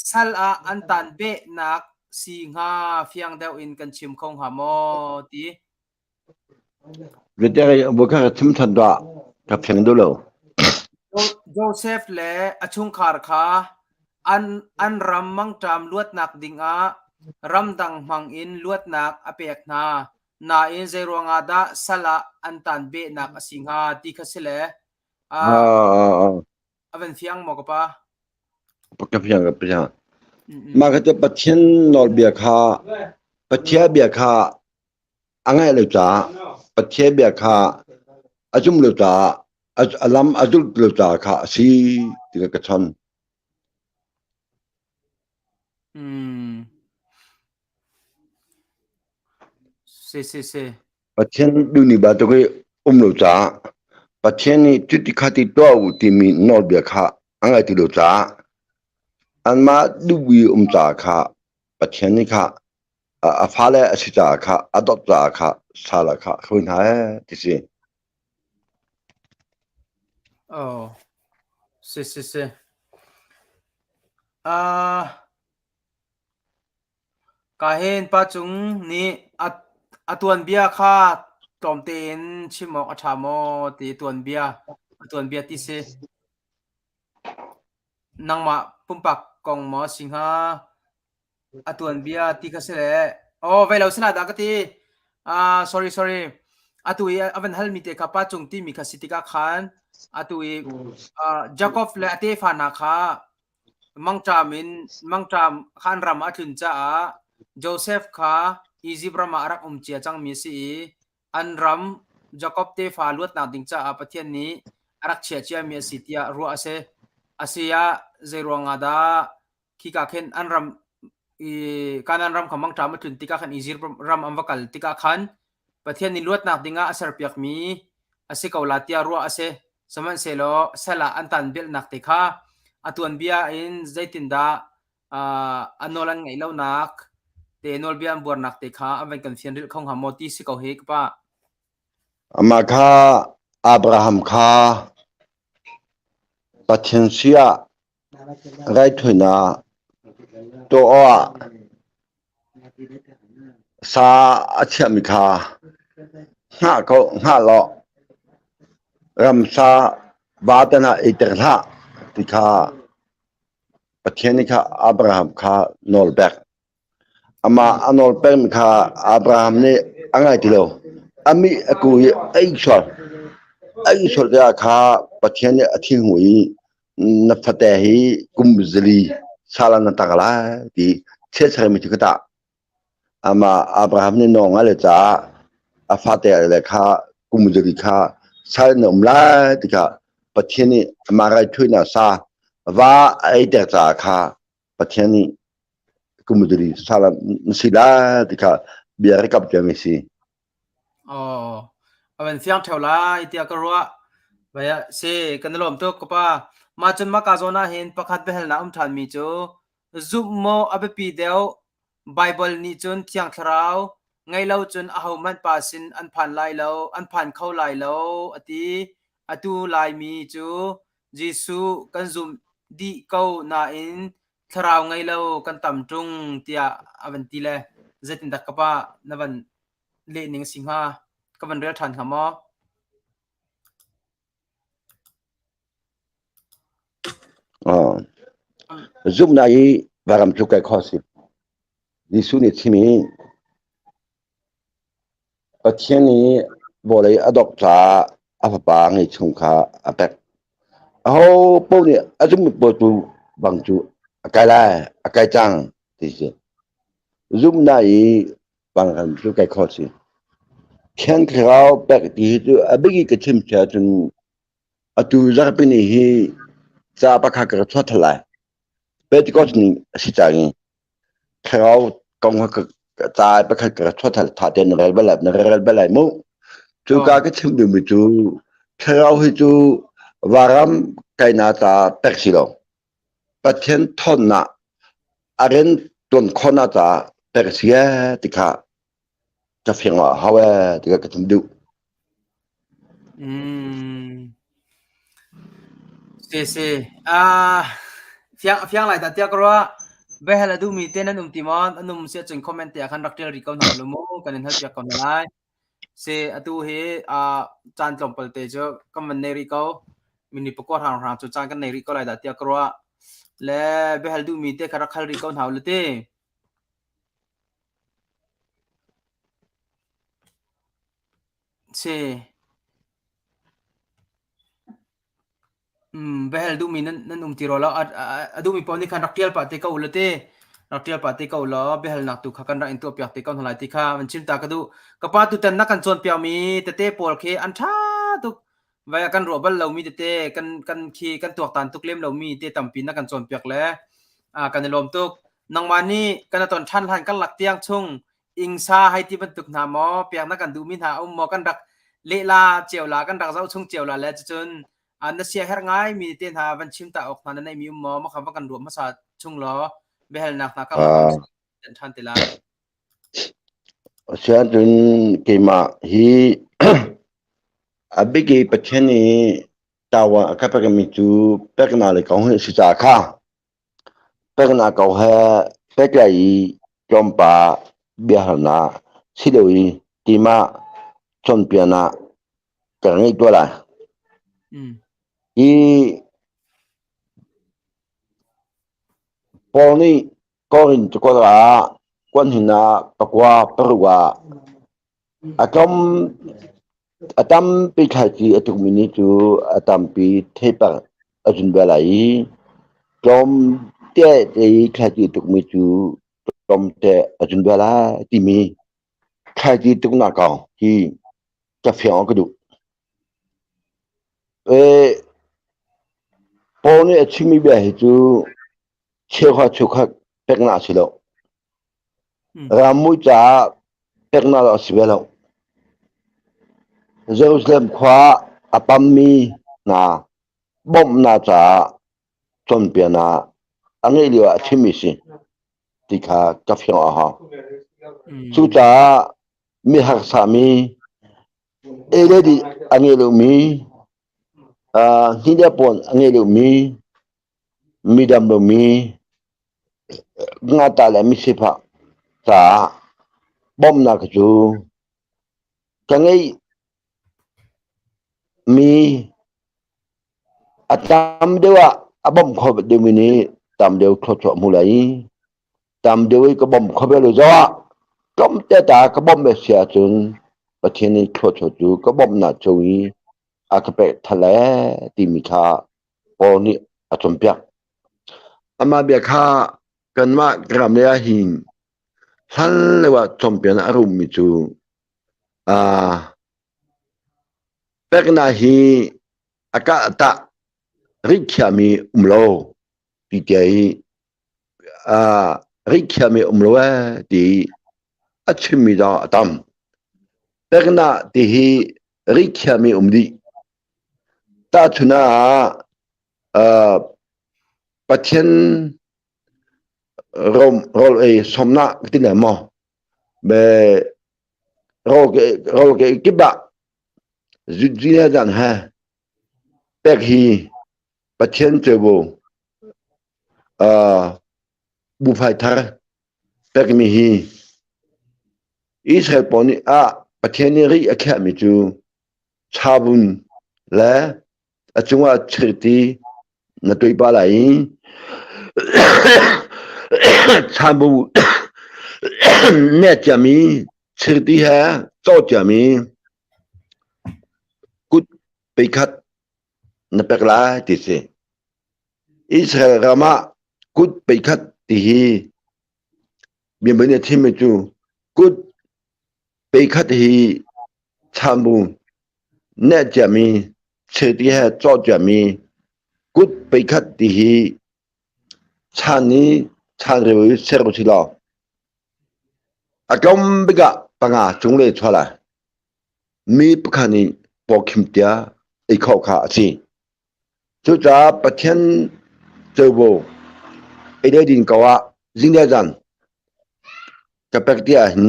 Sal ah an tan behnak si hnga fiang deuh in kan chim kho hnga maw ti? Ka chim than dah ka fiang duh lo. Joseph le a chungkhar kha an an ram mangṭam luatnak dingah ramdang hmang in luatnak a pek hna. Nain zeiruangah dah sal ah an tan behnak a si hnga ti kha si le A van fiang maw ka pa? Ka fiang ka fiang. Mah kha cu Pathian nawlbia kha Pathian bia kha a ngaih lo caah Pathian bia kha a zum lo caah a lam a zulh lo caah kha a si ti ka chon. Mm. Si si si. Pathian duhni bantuk i um lo caah Pathian nih cuti khati tuah u timi nawlbia kha a ngaih ti lo caah anmah duh i um caah kha Pathian nih kha a fale a si caah kha a dawt caah kha sal ah kha a hruai hna ee ti si. Oh, si si si. Uh, Ka hen pa cung nih a tuanbia kha tlawm tein chim awk a ṭha maw ti tuanbia a tuanbia ti si. Nangmah pumpak kong maw si hnga? A tuanbia ti kha si le oh vei lo sila dah ka ti. Ah sorry sorry. Atu i a van halmi te kha pa cung timi kha si tikah khan atu i Jacob le a tefa hna kha Mangṭam in mangṭam kha an ram ah a tlun caah Josef kha Izipt ram ah a rak um cia cangmi a si i an ram Jakob tefa luatnak ding caah Pathian nih a rak chiah ciami a si tiah ruah a si. A si ah zeiruang ah dah khika khin an ram i Kanaan ram kha mangṭam a tlun tikah khan Izipt ram an va kal tikah khan Pathian nih luatnak dingah a serpiakmi a si ko la tiah ruah a si. Sihmanhsehlaw sal ah an tan belhnak te kha a tuanbia in zeitindah a nawl an ngeih lonak te nawlbia an buarnak te kha an van kan fian rilh kho hnga maw ti si ko hi ka pa. Amah kha Abraham kha Pathian si ah raithawinak tuah awkah Sa a chiahmi kha hngah ko hngah law ramsa vate hna eiter hlah ti kha Pathian nih kha Abraham kha nawl pek. Amah a nawl pekmi kha Abraham nih a ngai ti lo. A mih a ku i a ih sual. A ih sual tikah kha Pathian nih a thinhung i na fate hi kum zali sal ah na tak lai ti chiatsermi cu ka tah. Amah Abraham nih nawl ngai le caah a fate le kha kum zali kha sal na um lai ti kha Pathian nih amah raithuinak sa va a eiter caah kha Pathian nih kum zali sal ah na si lai ti kha bia rak kam ciami a si. Aw, a van fiang ṭheo lai tiah ka ruah. Vai ah si, kan i lawm tuk ka pa. Mah cun mah ka zawn ah hin pakhat biahalnak um ṭhanmi cu zumh maw a biapi deuh? Baibal nih cun Thiang Thlarau ngei lo cun ahohmanh pa sin an phan lai lo, an phan kho lai lo a ti. Atu Laimi cu Jesuh kan zumh dih ko nain thlarau ngei lo kan tam ṭung tiah a van ti le zeitindah ka pa na van leh ning a si hnga? Ka van rel ṭhan hnga maw? Zumhnak i varam cu kai khawh a si. Jesuh nih chim i Pathian nih vawlei a dawk caah a fapa ngeihchung kha a pek. Aho paoh nih a zummi paoh cu bang cu a kai lai, a kai cang ti si. Zumhnak i vanram cu kai khawh a si. Thiang Thlarau pek ti hi cu a biakinn ka chim si ahcun atu zarhpi ni hi ca pakhat ka rak chuah than lai. Pentecost ni a si cang i Thlarau kong ka ca pakhat ka rak chuah than tha tein na rel bal lai na rel bal lai mu. Cuka ka chim duhmi cu Thlarau hi cu varam kainak ca pek si lo. Pathian thawnnak a rian tuan khawhnak caah pek a si ee ti kha ka fiang ah hau ee ti kha ka chim duh. Mm. Si si. Ah fiang fiang lai dah tiah ka ruah. Behel a duhmi te nan um ti maw? An um si ahcun comment te ah khan rak ṭial rih ko hna u mu. Kan in halpiak ko hna lai. Si atu hi ah caan tlawmpal te cu kan van nei rih ko. Minute pakua hrang hrang cu caan kan nei rih ko lai dah tiah ka ruah. Le biahal duhmi te kha rak hal rih ko hna u le ti. Si. Biahal duhmi nan um ti rua lo. A duhmi paoh nih khan rak ṭial pah te ko u law ti. Rak ṭial pah te ko u law biahalnak tu kha kan rak in tuahpiak te ko hna lai ti kha van chim ta ka duh. Ka pa tutan na kan cawnpiakmi tete pawl khi an ṭha tuk. Vai ah kan ruah bal lomi tete kan kan khi kan tuaktan tuk lem lomi te tampi na kan cawnpiak le kan i lawm tuk. Nangmah nih kan i ton ṭhan hlan karlak tiang chung ingsa hei ti bantuk hna maw pek na kan duhmi hna a um maw kan rak lehla cio la kan rak zoh chung cio la le cucun na siaherh ngaimi te hna van chim ta awk hna na neihmi um maw makha va kan ruah hmasa chung law biahalnak hna ka kan ṭhan te lai. Asiahcun keimah hi a bik i Pathian nih tawa a ka pekmi cu peknak le kong hi a si caah kha. Peknak ko he pehtlai i tlawmpal biahalnak si lo i keimah cawnpiaknak ka ngei tuah lai. Hi Paul nih Korin cakuat ah kuanhin ah pakua paruk ah a tlawm a tampi thlaici a tukmi nih cu a tampi theipar a zun ve lai i tlawmte i thlaici a tukmi cu tlawmte a zun ve lai timi thlaici tuknak kong hi ka fiang ka duh. Paul nih a chimmi bia hi cu cheuhra cheukhat peknak a si lo. Rammui caah peknak a si ve lo. Jerusalem khua a pammi hna bawmhnak caah cawnpiaknak a ngeih lio ah a chimmi si ti kha ka fiang a hau. Cucaah mi harsami ei le di a ngei lomi hni le pawn a ngei lomi mi dam lomi ngata le misifak caah bawmhnak cu ka ngeih mi a tam deuh ah a bawmh kho deuhmi nih tam deuh thluachuah hmu lai i tam deuh i ka bawmh kho ve lo zongah tlawmte ta ka bawmh ve si ahcun Pathian nih thluachuah cu ka bawmhnak cung i a ka pek thal ee timi kha Paul nih a cawnpiak. Amah bia kha kanmah ram lei ah hin hlan lio ah cawnpiaknak a rummi cu peknak hi a kah tah rikhiahmi um lo ti tia i rikhiahmi um lo ee ti a chimmi zong a tam. Peknak ti hi rikhiahmi um dih. Tahchun ah Pathian rawl ei sawmnak ti le maw rawl ke kip ah zutzi he zan he pek hi Pathian cevo bufai thar pekmi hi Israel pawl nih ah Pathian nih ri a khiahmi cu chabun le a cungah chirti na tuih pah lai i chanbu net ciami chirti he cawh ciami kut peikhat na pek lai ti si. Israel ram ah kut peikhat ti hi biabia nih a chimmi cu kut peikhat hi chanbu neh ciami chiti he cawh ciami kut peikhat ti hi chan i chanreu i ser u si law a tlawm bik ah panga cung le chuah lai. Mi pakhat nih pawkhim tia ei khawh kha a si. Cucaah Pathian covo ei le din ko ah zing le zan ka pek ti ahhin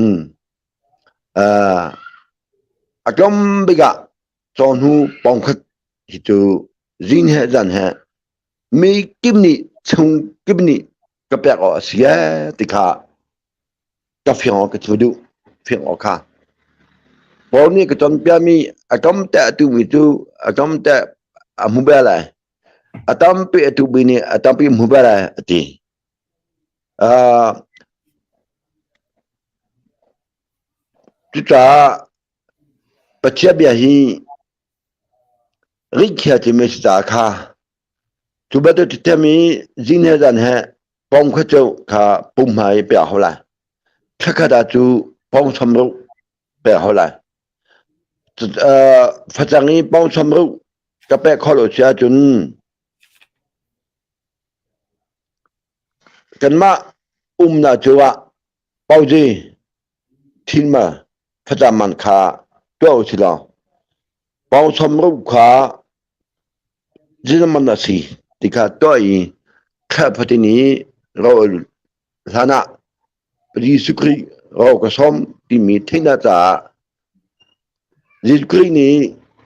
a tlawm bik ah cawhnu pawngkhat hi cu zing he zan he mi kip nih chung kip nih ka pek awk a si ee ti kha ka fiang awk ka cu duh fiang awk kha Paul nih ka cawnpiakmi a tlawmte a tuhmi cu a tlawmte a hmu bel lai a tampi a tuhmi nih a tampi hmu bel lai a ti. Cucaah Pathian bia hi rikhiah timi si caah kha cu bantuk ṭhiṭhiam i zing he zan he pong kha cu kha pum hmai i pek hau lai. Thlakhat ah cu pong samruk pek hau lai. Facang i pong samruk ka pek khawh lo si ahcun Kanmah umnak cu ah pauzi thinma thlacam man kha tuah u sih law pawngchom ruh kha zinaman a si ti kha tuah i thla fatin i rawl hlan ah Jesuh Khrih rawl ka sawm timi theihnak caah Jesuh Khrih nih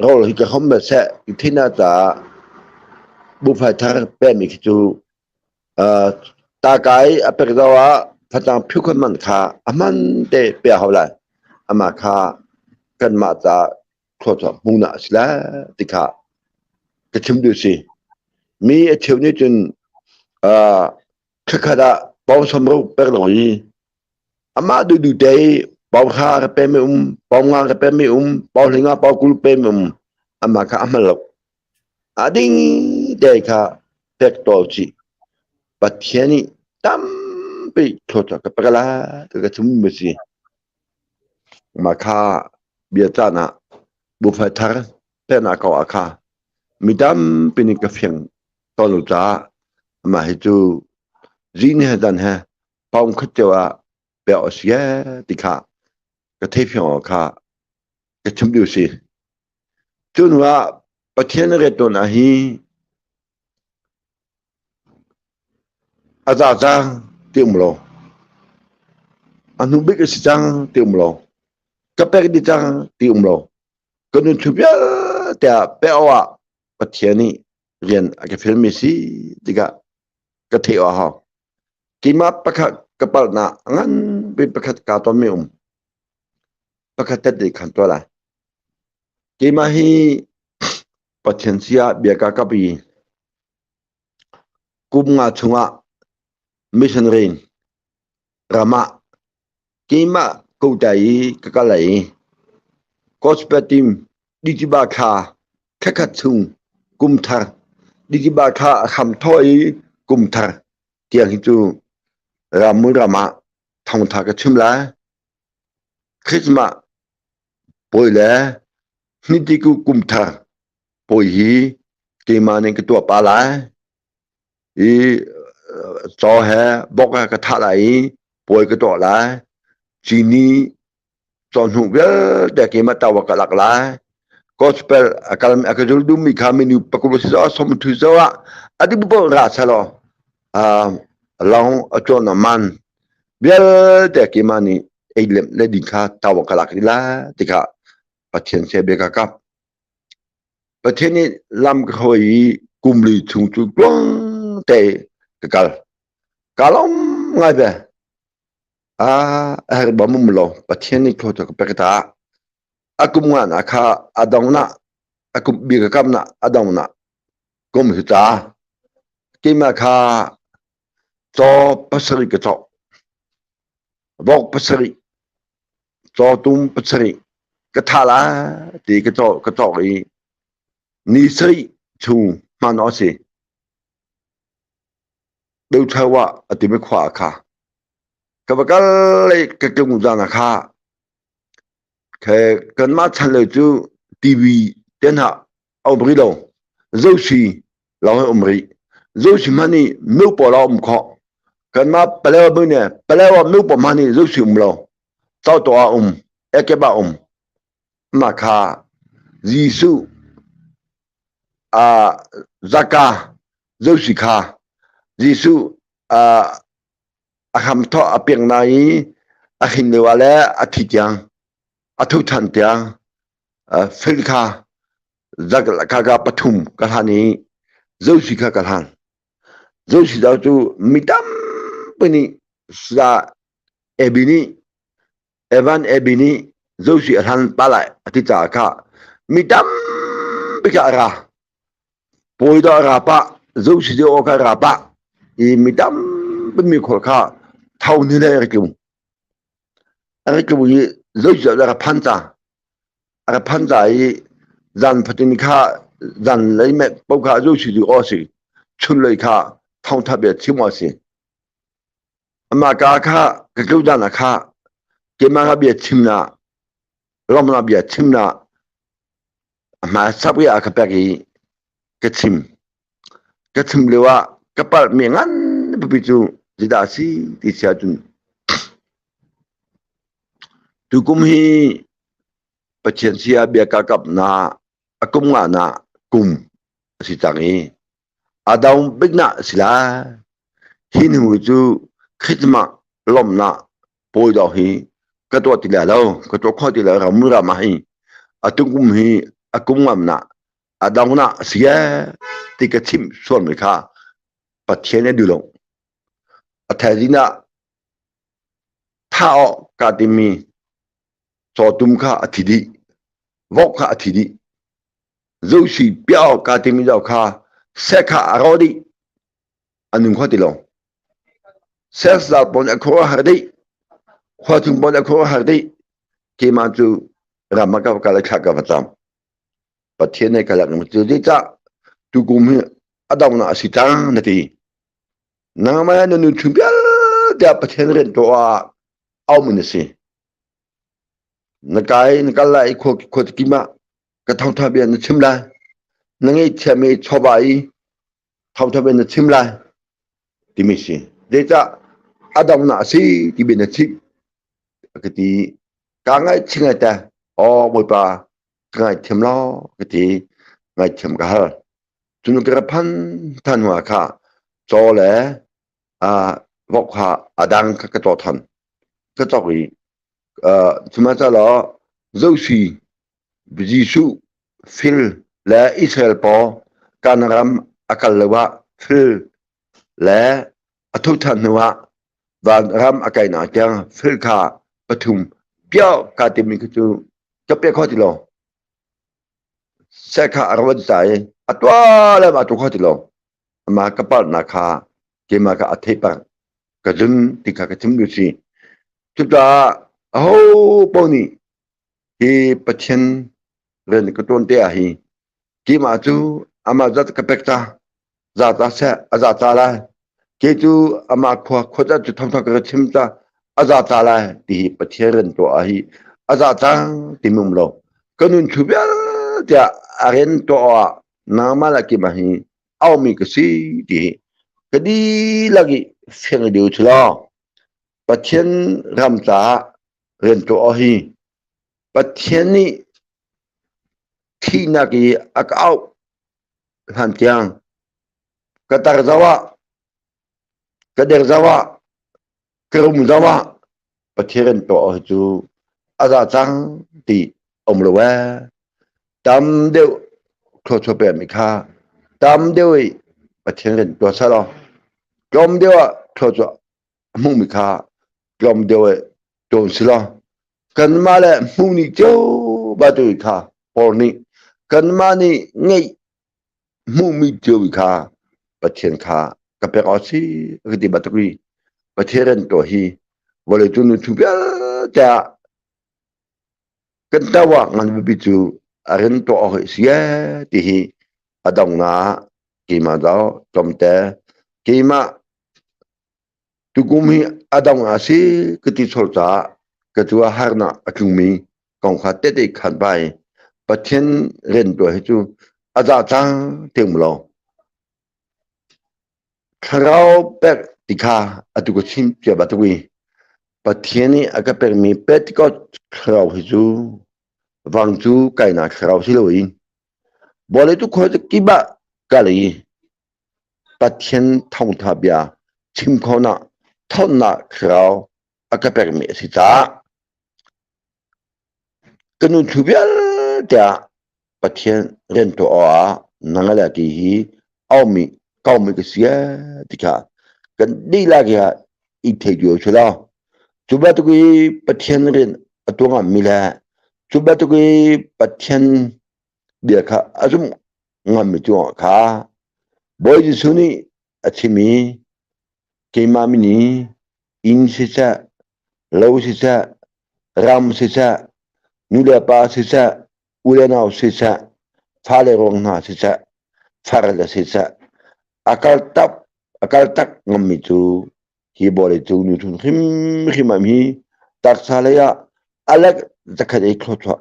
rawl hi ka hom seh ti theihnak caah bufai thar pekmi khi cu. Takai a pek zau ah facang phiukhon man kha a hman te pe hau lai. Amah kha kanmah ca thluachuah hmuhnak a si lai ti kha ka chim duh si. Mi a cheu nih cun uh, thlakhat ah pawng samro pek long i amah duh duh te i pawng hra ka pe mi um, pawng nga ka pe mi um, pawng hlinga pawng kul pe mi um, amah kha a hman lo. A ding te kha pek tawl chih. Pathian nih tampi thluachuah ka pek lai ti ka chim mi si. Mah kha bia caan ah buffet thar peknak kong ah kha mi tampi nih ka fiang tawn lo caah amah hi cu zing he zan he paung khat cio ah pek a si ti kha ka theifiang awk kha ka chim duh si. Cu hnu ah Pathian rian tuan ah hi A za cang ti um lo. A hnu bik a si cang ti um lo. Ka pek dih cang ti um lo. Ka nun chung vialte ah pek awk ah Pathian nih rian a ka fialmi si tikah ka theih awk a hau. Keimah pakhat ka palhnak a ngan bik pakhat kaa tonmi um. Pakhat tet khan tuah lai. Keimah hi Pathian si ah bia ka kap i Kum nga chungah mission rian ram ah keimah kota i ka kal i gospel team Dijiba thla thlakhat chung kum thar Dijiba thla a hram thawh i kum thar tiang hi cu ramul ram ah thawngtha ka chim lai. Christmas puai le Hnitiku kum thar Puai hi keimah nih ka tuah pah lai i caw he bok he ka thah lai i puai ka tuah lai. Cini cawhnuh vialte keimah tawa ka lak lai. Gospel a kal a ka zul duhmi kha minu pakul si zoh som thu zoh ah a dih paoh ra selaw long a cawn a man vialte keimah nih ei lem le ding kha tawa ka lak dih lai ti kha Pathian sia bia ka kap. Pathian nih lam ka hruai i kum li chung cu tluang te ka kal. Ka lawm ngai ve. Ah, a herh bam um lo. Pathian nih thlawt ka pek ta. A kum nga na kha a dong na, a kum bi ka kam na a dong na kum hi ta. Keimah kha caw pasarih ka cawk. Vok pasarih, cawtum pasarih ka thah lai ti ka cawk ka cawk i ni sarih chung hman awk a si. Dothau ah a timi khua ah kha ka va kal i ka tlung zan ah kha khe kanmah chan lio cu TV te hna a um rih lo. Zosi lawng hi um rih. Zosi hmanh nih nu pawl a um khawh. Kanmah Palewa bu nih Palewa nu pawl hmanh nih zosi um lo. Tawtaw ah um, ekep ah um. Mah kha Jesuh uh, zaka zosi kha Jesuh uh, a hramthawh a piang na i a hin lio ah le a thi tiang a tho ṭhan tiang uh, fel kha kaka pathum ka hlan i zosi kha ka hlan. Zosi zau cu mi tampi nih sa Ebi nih Evan Ebi nih zosi a hlan pa lai a ti caah kha mi tampi kha a ra. Pawi dah a ra pah, zosi deuh awk kha a ra pah i mi tampi mi khual kha tho ni le a rak tlung. A rak tlung i zosi a rak phan ca. A rak phan ca i zan fatin kha zan lei met paoh kha zosi du aw si. Chun lei kha thawngtha bia chim aw si. Amah ka kha ka tlu dan ah kha keimah ka bia chim na lawmnak bia chim na a hma sap i a ka pek i ka chim. Ka chim lio ah ka palhmi ngan pipi cu zeidah a si ti si ahcun tukum hi Pathian sia bia ka kapnak a kum ngahnak kum a si cang i a dong biknak a si lai. Hi hnu cu Christmas lawmhnak pawi dawh hi ka tuah ti lai lo, ka tuah khawh ti lai ram ram ah hi atu kum hi a kum ngamnak a dongnak a si ee ti ka chimh sualmi kha Pathian nih a duh lo. A thaizing ah thah awk kaa timmi cawtum kha a thi dih. Vok kha a thi dih. Zosi piah awk kaa timmi zau kha seh kha a rawh dih. A nung kho ti lo. Sex zal pawl nih a khuaruah har dih. Khua chung pawl nih a khuaruah har dih. Keimah cu ram ah ka va kal i thla ka va cam. Pathian nih ka lak cu zeicah tukum hi a donghnak a si cang na ti. Nangmah na nun chung vialte ah Pathian rian tuah ah aum in a si. Na kai na kal lai i khua khua kim ah ka thawngtha bia na chim lai. Na ngeihchiahmi chawva i thawngtha bia na chim lai timi si. Zeicah a donghnak a si ti bia na chim a ka ti. Kaa ngaihchih ngai te. Aw Bawipa ka ngaihthiam law ka ti. Ngaihthiam ka hal. Cun ka ra phan than hnu ah kha caw le vok kha a dang kha ka caw than. Ka cawk i sihmanhsehlaw Zosi, Jesuh, Phil le Israel pawl Kanaan ram a kal lo ah Phil le a tho ṭhan hnu ah van ram a kainak tiang Phil kha pathum piah kaa timi kha cu ka pe kho ti lo. Seh kha a rak ca i a tuah le mah tu kho ti lo. Amah ka palhnak kha keimah kha a theih peng. Ka zun ti kha ka chim duh si. Cucaah aho paoh nih hi Pathian rian ka ṭuan te ah hi keimah cu amah zat ka pek ca za ca seh a za ca lai. Kei cu amah khua khuaca cu thongthong ka chim ca a za ca lai ti hi Pathian rian tuah ah hi a za cang ti um lo. Ka nun thu vialte ah a rian tuah ah nangmah le keimah hi aumi ka si ti hi ka dihlak i fiang deuh cu law Pathian ram caah rian tuah hi Pathian nih thihnak i a ka auh hlan tiang ka tar zau ah ka der zau ah ka rum zau ah Pathian rian tuah hi cu a za cang ti um lo ee. Tam deuh thluachuah pekmi kha tam deuh i Pathian rian tuah seh law tlawm deuh ah thluachuah a hmuhmi kha tlawm deuh i tuan si law kanmah le hmuh ni cio batu kha Paul nih kanmah nih ngeih hmuhmi cio kha Pathian kha ka pek awk si ka ti bantuk i Pathian rian tuah hi vawlei cung nu chung vialte ah kan tawak ngan bipi cu a rian tuah awk hi si ee ti hi a donghnak keimah zau tlawmte keimah Tukum hi a dong ah si ka ti chol caah ka cu ah harnak a tlungmi kong kha tehte khan bai Pathian rian tuah hi cu a za cang ti um lo. Thlarau pek ti kha atu ka chim cia ba tuk i Pathian nih a ka pekmi Pentecost thlarau hi cu vang cu kainak thlarau si loin vawlei tu khua kip ah kal i Pathian thawngṭha bia chim khawhnak ṭhawnnak thlarau a ka pekmi a si caah ka nu thu vialte ah Pathian rian tuah awkah nang le ti hi aumi kaumi ka si ee ti kha kan dihlak hi i thei cio si lo. Cu bantuk i Pathian rian a tuah ngammi le cu bantuk i Pathian bia kha a zumh ngammi cungah kha Bawi Jesuh nih a chim i keimah min i inn siseh, lo siseh, ram siseh, nu le pa siseh, u le nau siseh, fale ruang hna siseh, far le siseh, a kal tak a kal tak ngammi cu hi bawlei cu nu thun hrimhrim am hi taksa lei ah alek zakhat ei thluachuah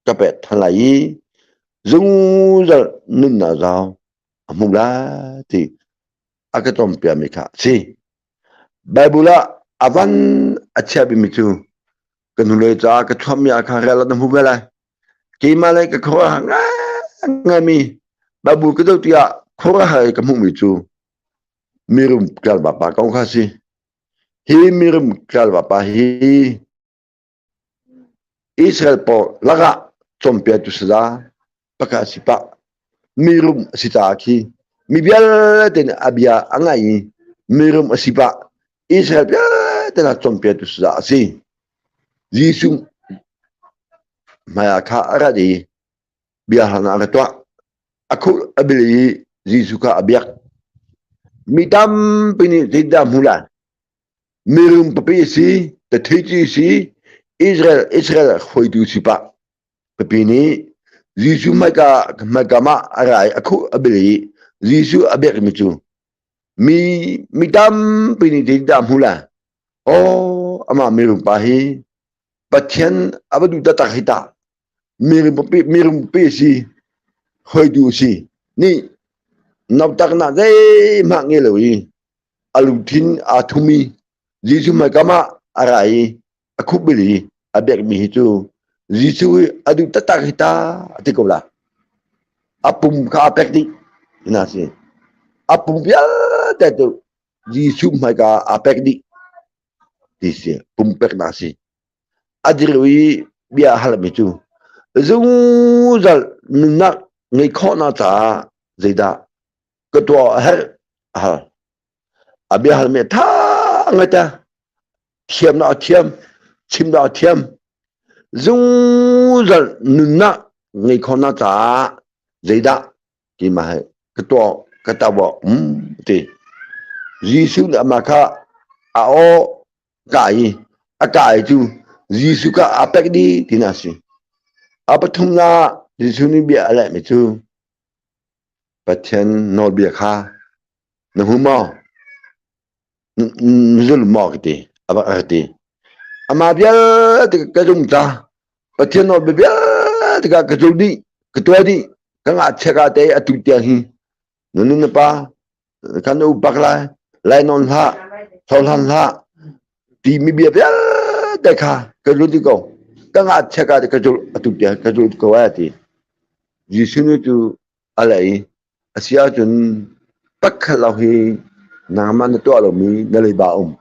ka pek than lai i zungzal nunnak zau a hmu lai ti a ka cawnpiakmi kha a si. Bible ah a van a chia bikmi cu ka hnulei caah ka chuahmi ah khan rel na hmu ve lai. Keimah le ka khuaruahhar ngaimi Bible ka zoh tikah khuaruahhar i ka hmuhmi cu mirum tlangval pa kong kha a si. Hi mirum tlangval pa hi Israel pawl lakah cawnpiaktu saza pakhat a si pah. Mirum a si caah khi mi vialte nih a bia a ngaih i Mirum a si pah. Israel vialte hna cawnpiaktu saza a si. Jesuh hmaiah kha a rat i biahalnak a ka tuah. A khul a bil i Jesuh kha a biak. Mi tampi nih zeidah hmu lai? Mirum papi a si, tathuici a si, Israel Israel hruaitu si pah. Papi nih Jesuh hmaika hmaikam ah a ra i a khuh a bil i Jesuh a biakmi cu mi mi tampi nih zeidah hmu lai? Aw, amah mirum pa hi Pathian a va duh taktak hi tah. Mirum papi mirum papi a si, hruaitu a si. Nih nautaknak zeihmah ngei lo i a lungthin aa thum i Jesuh hmaikam ah a ra i a khupbil i a biakmi hi cu Jesuh hi a duh taktak hi ta a ti ko la. A pum kha a pek dih ina si. A pum vialte cu Jesuh hmaika aa pek dih ti si pumpeknak si. A dir i bia a halmi cu zungzal nunnak ngeih khawhnak caah zeidah ka tuah a herh a hal. A bia halmi a tha ngai ta. Thiamnak a thiam, chimnak a thiam. Zungzal nunnak ngeih khawhnak caah zeidah keimah he ka tuah ka tabo um ti. Jesuh nih amah kha a aw ka i a ka i cu Jesuh kha aa pek dih ti na si. A pathumnak Jesuh nih bia a lehmi cu Pathian nawlbia kha na hmu maw? Na zul maw ka ti. A ka ti. Amah vialte ka zum ta. Pathian nawlbia vialte ka ka zul dih, ka tuah dih. Ka ngakchia ka te atu tiang hi na nu na pa kan upak lai, lai nawn hlah, cohlan hlah timi bia vialte kha ka zul dih ko. Ka ngakchia ka te ka zul atu tiang ka zul ko ai ti. Jesuh nih cu a leh i a si ahcun pakhat lo hi nangmah na tuah lomi na leiba a um.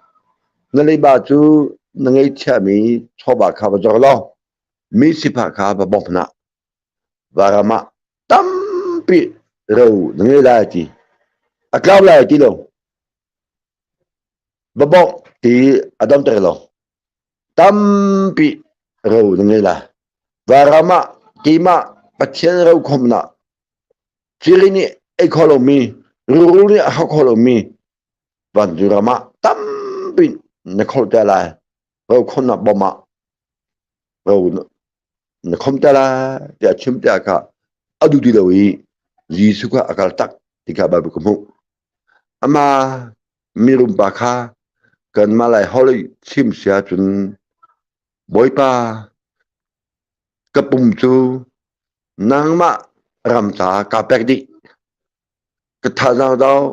Na leiba cu na ngeihchiahmi chawva kha va zor law mi sifah kha va bawmh hna. Varam ah tampi ro na ngei lai ti. A tlau lai ti lo. Va bawmh ti a damter lo. Tampi ro na ngei lai. Varam ah keimah Pathian ro khawmnak ciri nih ei kho lomi, ruru nih a hau kho lomi vanzuram ah tampi na kholh te lai. Ro khawmnak bawm ah ro na khom te lai tiah chim te kha a duh ti lo i Jesuh kha a kal tak ti kha Bible ka hmuh. Ama mirum pa kha kanmah lai holh i chim si ahcun Bawipa ka pum cu nangmah ram caah kaa pek dih. Ka thazaang zong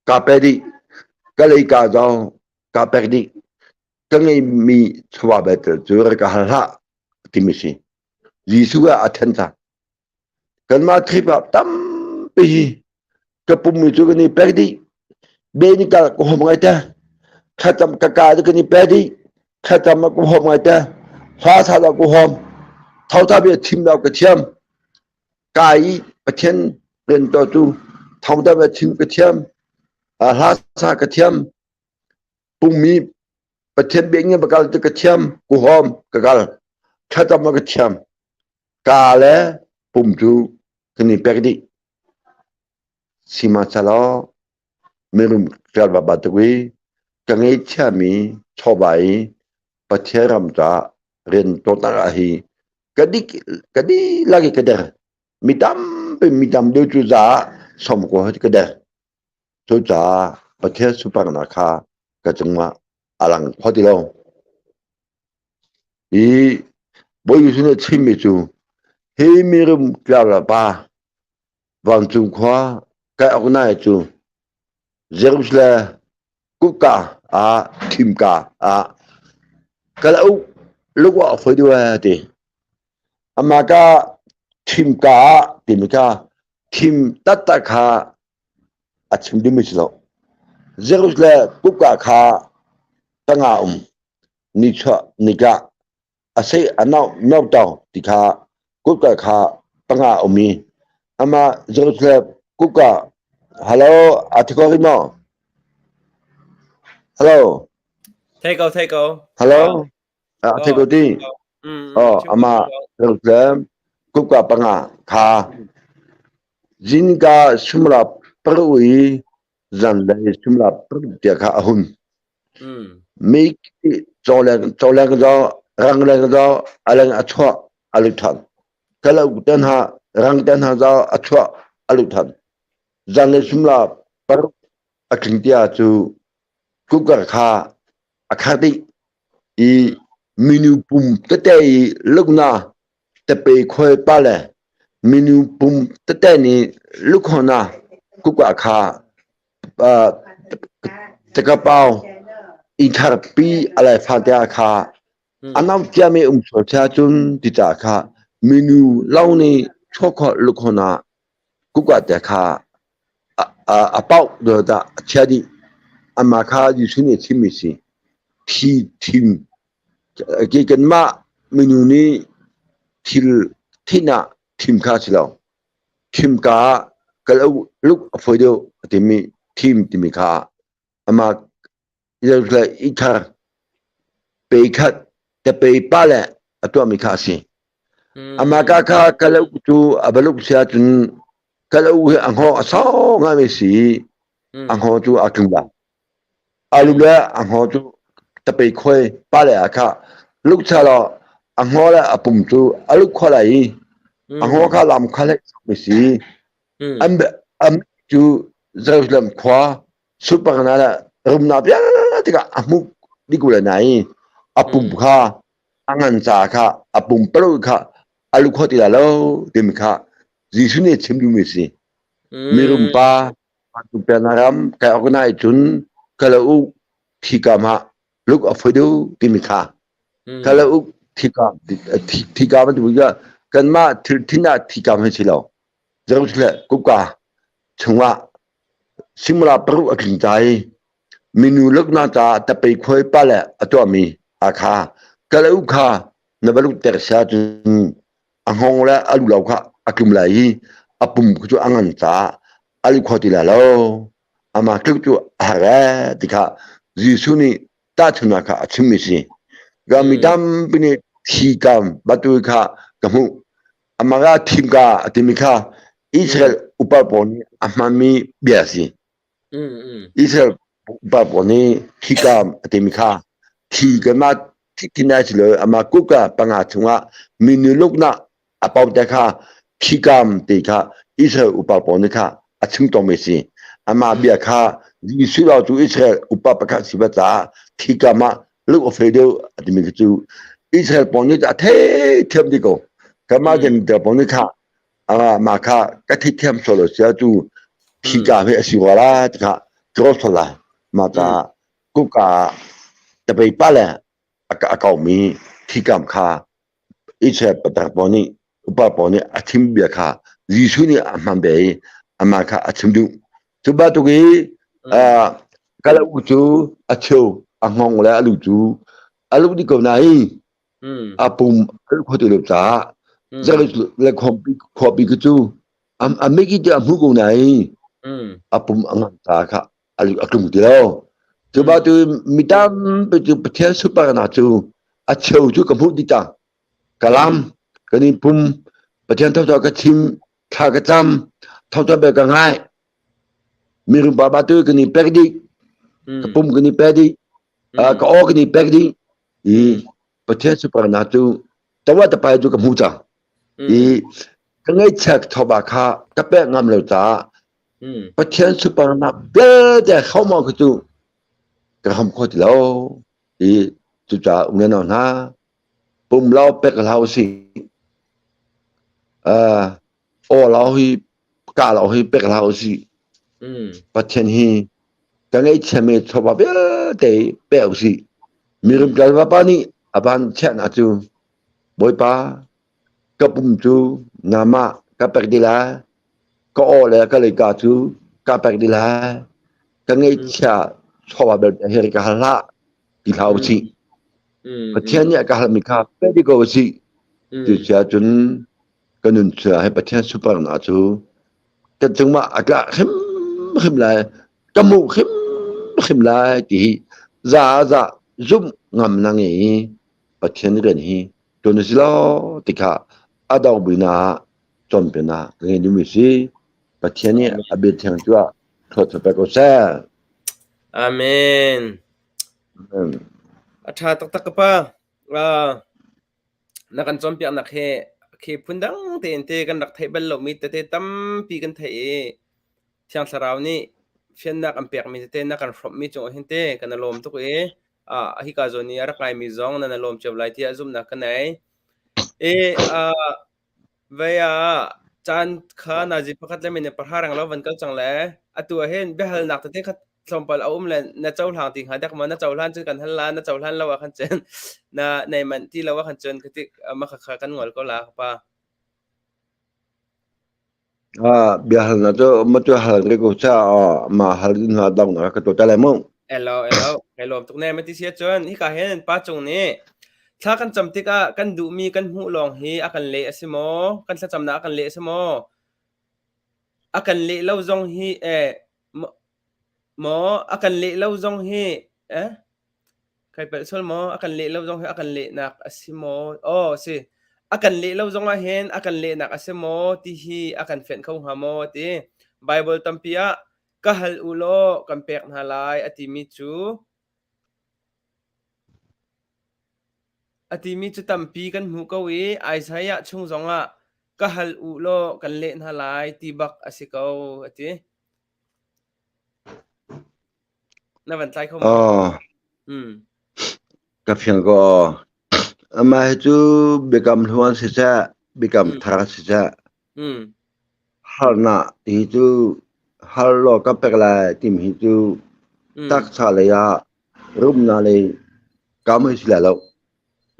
kaa pe dih. Ka leika zong kaa pek dih. Ka ngeihmi chawva belte cu rak ka hal hlah timi si. Jesuh ah a then cang. Kanmah Khrihfa tampi hi ka pummi cu kan i pek dih. Be ni kal ka huam ngai te. Thlacam ka ka cu kan i pe dih. Thlacam ah ka huam ngai te. Hla sa lo ka huam. Thawtha bia chim lo ka thiam. Ka i Pathian rian to cu thawtha bia chim ka thiam. Hla sa ka thiam. Pummi Pathian bia nge bakal cu ka thiam. Ka huam ka kal. Thlacam ah ka thiam. Ka le pum cu kan i pek dih. Sihmanhsehlaw mirum ṭial bantuk i ka ngeihchiahmi chawva i Pathian ram caah rian tuahnak ah hi ka dik ka dihlak i ka der. Mi tampi mi tam deuh cu caah sawm ko ka der. Cucaah Pathian sunparnak kha ka cungah a lang kho ti lo. Hi Bawi Jesuh nih a chimmi cu hi mirum tlangval pa vancung khua kai awk nai cu Jerusalem kutka ah thimka ah kal u luk ah foi deuh a ti. Amah ka thimka ah timi kha thim taktak kha a chim dingmi si lo. Jerusalem kutka kha tangah um nichuah nitlak a sei a no no ti kha kutka kha panga a um i amah Jerusalem kutka hello a thi ko rih maw? Hello. Thei ko, thei ko. Hello. Ah, thei ko ti. Oh, ama Jerusalem kuka panga kha zinka sumla parui zanlei sumla paruk tia kha a hun. Mi chawleng chawleng zo rangleng zo aleng a chuah a lut than. Kala ten ha rang ten ha zo a chuah a lut than. Zanlei sumla paruk a tling tia cu cooker kha a khar dih i minu pum tete i lukna tepe khoi pa le minu pum tete nih lukhona kuka kha takapau ithar pi alai fa te kha anau cia mi um sual chia cun ti ca kha minu lo nih chokho lukhona kuka te kha a pauh dah a chia dih. Amah kha Jesuh nih a chimmi si. Thi thim. Ke kanmah minung nih thil thin ah thim kha si lo. Thim ka ah kal luk a fawi deuh a timi thim timi kha amah Jerusalem i thar pe khat te pe pa le a tuahmi kha a si. Amah ka kha kalauk cu a baluk si ahcun kalauk hi a hngawng a sau ngaimi si i a hngawng cu a tlung lai. Alu le a hngawng cu tapei khuai pa le ah kha luk cha law a hngawng le a pum cu a luk khawh lai i a hngawng kha lam kha le mi si. An am cu Jerusalem khua supangna le rumnak vialte kha a hmuh dih ko lai nain a pum kha a ngan ca kha a pumpaluk kha a lu kho ti lai lo timi kha Jesuh nih a chim duhmi a si. Mirum pa pennak ram kai awk nai cun kala u thikam ah luk a foi deuh timi kha kala u thikam thikam an ti kanmah thil thin ah thikam hi si lo Jerusalem kupka chungah simula paruk a tling ca i minu luknak caah tapei khuai pa le a tuahmi a kha kala u kha na va lukter sia cun a hngawng le a lu lo kha a tlum lai i a pum cu a ngan caah a lu kho ti lai lo amah tluk cu a har ee ti kha Jesuh nih tahchunhnak kha a chimmi si. Ka mi tampi nih thi kam batu kha ka hmuh. Amah ka thim ka a timi kha Israel upa pawl nih a hmanmi bia a si. Israel upa pawl nih thi kam a timi kha thi kanmah thi nai si lo amah kuka panga chungah minu luknak a pau te kha thikam te kha Israel upa pawl nih kha a chim tawngmi si. Amah bia kha Jesuh lo cu Israel upa pakhat si ba caah thikam ah luk a fe deuh a timi khi cu Israel pawl nih a thei thiam dih ko. Kanmah Gentile pawl nih kha mah kha ka thei thiam sual lo sia cu thikam hi a si rua la ti kha ka sual lai. Mah caah kuka tapei pa le a kaumi thikam kha Israel patar pawl nih upa pawl nih a chim bia kha Jesuh nih a hman ve i amah kha a chim duh. Cu bantuk i kala u cu a cheu a hngawng le a lu cu a luk dih ko nain a pum a lu kho ti lo caah le khuapi khuapi khi cu a miki ti a hmu ko nain a pum a ngan caah kha a tlung ti lo. Cu bantuk mi tampi cu Pathian sunparnak cu a cheu cu ka hmuh dih cang. Ka lam, kan i pum, Pathian thawthaw ka chim, thla ka cam, thawthaw bel ka ngai. Mirum pa ba tu kan i pek dih, ka pum kan i pek dih, ka aw kan i pek dih. I Pathian sunparnak cu tawa tapai cu ka hmu cang. I ka ngaihchiat thoba kha ka pek ngam lo caah Pathian sunparnak vialte hrawm khi cu ka hram kho ti lo. I cucaah unau hna pum lo pek hlah usih. Aw lo hi ka lo hi pek hlah usih. Pathian hi ka ngaihchiami chawva vialte pe usih. Mirum tlangval pa nih a van chiahnak cu Bawipa ka pum cu nangmah ka pek dih lai. Ka aw le ka leika cu ka pek dih lai. Ka ngaihchia chawva belte hi ka hal hlah ti hlah usih. Pathian nih a ka halmi kha pe dih ko usih. Cucaah cun ka nun chia hi Pathian sunparnak cu kan cungah a tla hrimhrim lai, ka hmuh hrimhrim lai ti hi Za za zumh ngam na ngei i Pathian rian hi ṭuan a si lo ti kha a dong bina ah cawnpiaknak ka ngei duhmi si. Pathian nih a bia thiang cu ah thluachuah pe ko seh. Amen. Amen. A ṭha taktak ka pa. Uh, na kan cawnpiaknak hi khi phundang tein te kan rak theih bal lomi tete tampi kan theih i Thiang Thlarau nih fiannak an pekmi tete na kan hrawmhmi cungah hin te kan i lawm tuk i uh, hika zawn i a rak ngaimi zong nan i lawm cio lai tiah zumhnak ka nei. I uh, Vei ah caan kha nazi pakhat le minute pahra reng lo van kal cang le atu ah hin biahalnak tete kha tlawmpal a um le na cohlang ti hnga dek maw na cohlan cun kan hal la na cohlan lo ah khan cun na nei manh ti lo ah khan cun khati ma kha kha kan ngol ko la ka pa. Ah, biahalnak cu matu hal rih ko cha ma hal din hna dong na ka to ta lai mu. Elo elo kai lawm tuk ne mati sia cun hika hin pa cung nih thla kan cam tikah kan duhmi kan hmuh lawng hi a kan leh a si maw kan thlacamnak a kan leh a si maw a kan leh lo zong hi eh maw a kan leh lo zong hi eh Kai palh sual maw? A kan leh lo zong hi a kan lehnak a si maw? Aw, si. A kan leh lo zong ah hin a kan lehnak a si maw ti hi a kan fenh kho hnga maw ti. Bible tampi ah ka hal u law kan pek hna lai a timi cu a timi cu tampi kan hmuh ko i Isaiah chung zong ah ka hal u law kan leh hna lai ti bak a si ko a ti. Na van tlai kho maw? Aw, Mm. ka fiang ko. Amah hi cu biakam hluan siseh, biakam Mm. thar siseh, Mm. harnak ti cu har law ka pek lai timi hi cu Mm. taksa lei ah rumnak lei kam hi si lai lo.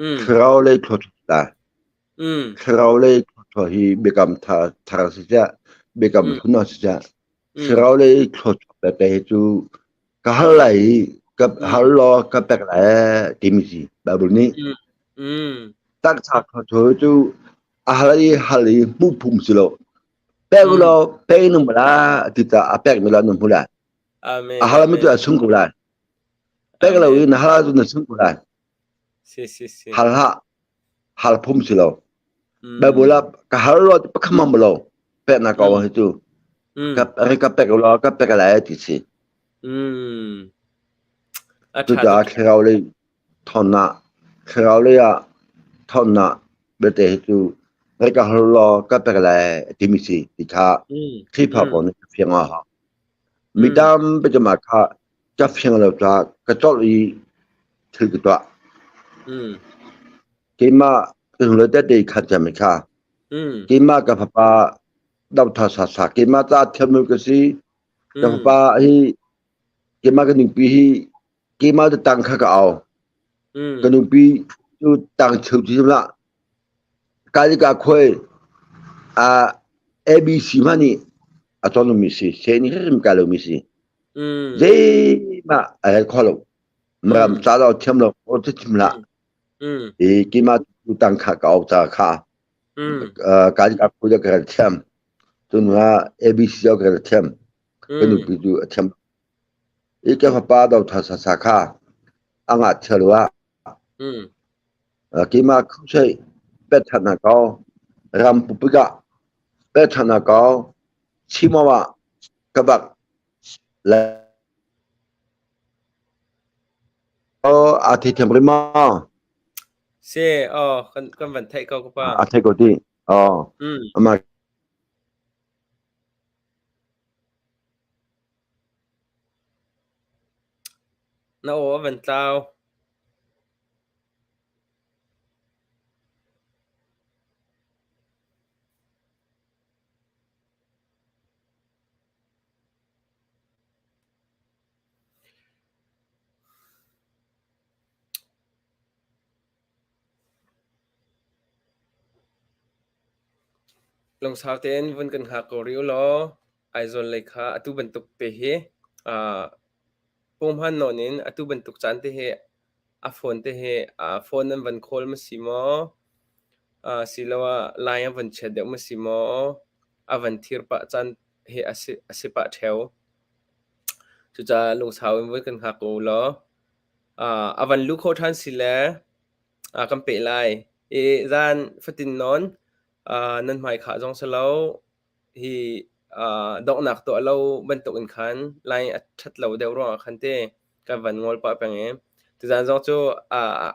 Mm. Thlarau lei thluachuah lai. Mm. Thlarau lei thluachuah hi biakam thar thar siseh, biakam Mm. hlun ah siseh, Mm. Thlarau lei thluachuah pek hi cu ka hal lai i ka Mm. hal law ka pek lai timi si Bible nih. Mm. Mm. Taksa thluachuah cu a hal i hal i hmuh phung si lo. Pek Mm. law pek na hmu la ti ta a pek mi la na hmu lai. Amen. A hal mi Amen. cu a sung ko lai. Pek lo Amen. i na hal ahcun na sung ko lai. Si si si. Hal hlah. Hal phung si lo. Bible Mm. ah ka hal lo ti pakhat hmang lo. Pek na ko Mm. hi cu. Mm. Ka ka pek lo ka pek lai ti si. Mm. A ṭha Cucaah tuk. thlarau lei thawnnak thlarau lei ah thawnnak belte hi cu rai ka hal law ka pek lai timi si ti kha Mm. Khrihfa Mm. pawl nih ka fiang a hau. Mi Mm. tampi cu mah kha ka fiang lo caah ka colh i thil ka tuah. Mm. Keimah ka hnulei tete khat cami kha Mm. keimah ka fapa dotha sasa keimah ca thiammi ka si ka Mm. fapa hi keimah ka nupi hi keimah cu tang kha ka au Mm. ka nupi cu tang cheu ti la kalika khoi a ABC ma nih a ton mi si se ni hrim ka lo mi si Mm. zeimah a hel kho lo maram Mm. ca lo thiam lo o ti thim la Mm. e keimah cu tang kha ka au ca kha Mm. kalika khoi ka thiam cun ah ABC ka thiam ka Mm. nupi cu a thiam i ka fapa dotha sasa kha a ngah thial ah Mm. keimah khuasei pet than a ko ram pupik ah pet than a ko chimo ah ka bak le a thei thiam rih maw Si, oh, kan kan van theih ko ka pa. A thei ko ti. Oh, Mm. ama Na aw a van tlau. Lungsau tein vun kan hngak ko rih u law Aizawl lei kha atu bantuk te hi uh, punghman nawn in atu bantuk caan te hi a phone te hi uh, phone an van call ma si maw uh, siloah line an van chiat deuh ma si maw a van thir pah caan hi a si, a si pah ṭheo. Cucaah lungsau in vun kan hngak ko u law. A van luh khawh ṭhan si le kan peh lai. I zan fatin nawn nan hmai khah zong si lo hi donghnak tuah lo bantuk in khan line a ṭhat lo deuh ruangah khan te kan van ngol pah peng i tuzan zong cu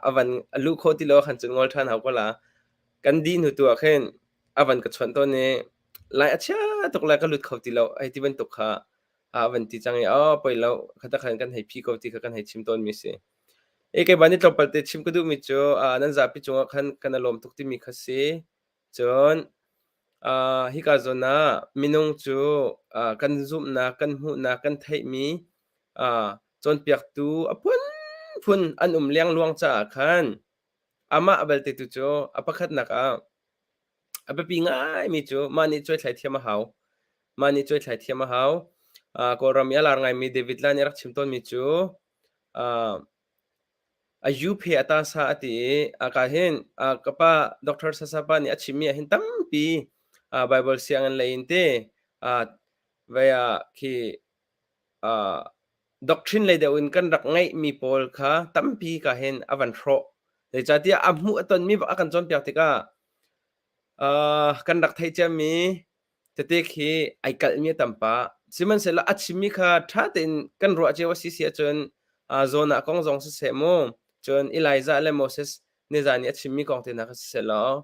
a van a luh khawh ti lo khan cun ngol ṭhan hau ko la. Kan dih hnu tu ah khin a van ka chawnh tawn i lai a chia tuk le ka lut kho ti lo hei ti bantuk kha a van ti cang i oh poi lo khata khan kan hei phi ko ti kha kan hei chim tawn mi si. E keimah nih tlawmpal te chim ka duhmi cu nan zapi cungah khan kan i lawm tuk timi kha si. Cun hika zawn ah minung cu kan zumhnak, kan hmuhnak, kan theihmi cawnpiaktu a phunphun an um liangluang caah khan amah belte tu cu a pakhatnak ah a biapi ngaimi cu mah nih cuaithlai thiam a hau. Mah nih cuaithlai thiam a hau. Kawlram i a lar ngaimi David Lai nih a rak chim tawnmi cu a U phe a ta sa a ti i aka hin ka pa Dr. Sasapa nih a chimmi ah hin tampi Bible sianginn lei in te vei ah khi doctrine lei deuh in kan rak ngeihmi pawl kha tampi ka hin a van hrawh. Zeicahtiah a hmuh a tonmi bak a kan cawnpiak tikah kan rak theih ciami tete khi ai kalhmi a tam pah. Sihmanhsehlaw a chimmi kha ṭha tein kan ruah cio a si si ahcun Jonah kong zong siseh mu, cun Elijah le Moses nizan i a chimmi kong te hna kha siseh law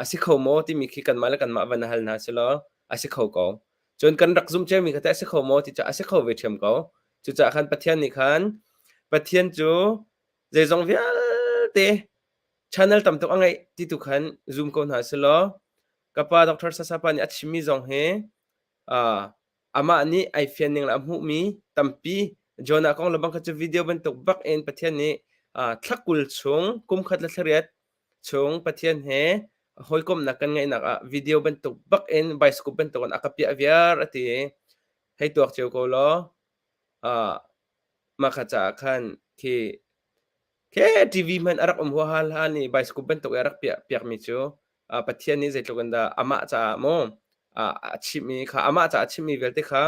a si kho maw timi khi kanmah le kanmah van hal hna si law a si kho ko. Cun kan rak zumh ciami kha teh a si kho maw ti cu a si kho ve ṭhiam ko. Cucaah khan Pathian nih khan Pathian cu zeizong vialte channel tam tuk a ngeih ti tu khan zum ko hna si law ka pa Dr. Sasapa nih a chimmi zong hi amah nih ai fian ning le a hmuhmi tampi Jonah kong le bang kha cu video bantuk bak in Pathian nih thla 20 chung kum khat le thla riat chung Pathian he hawikomhnak kan ngeihnak ah video bantuk bak in bioscope bantuk in a ka piah viar a ti i hei tuak cio ko law mah kha caah khan khi Ke TV hmanh a rak um huaha hlan i bioscope bantuk i a rak piah piakmi cu Pathian nih zeitluk in dah amah caah maw a chimhmi kha amah caah a chimhmi vialte kha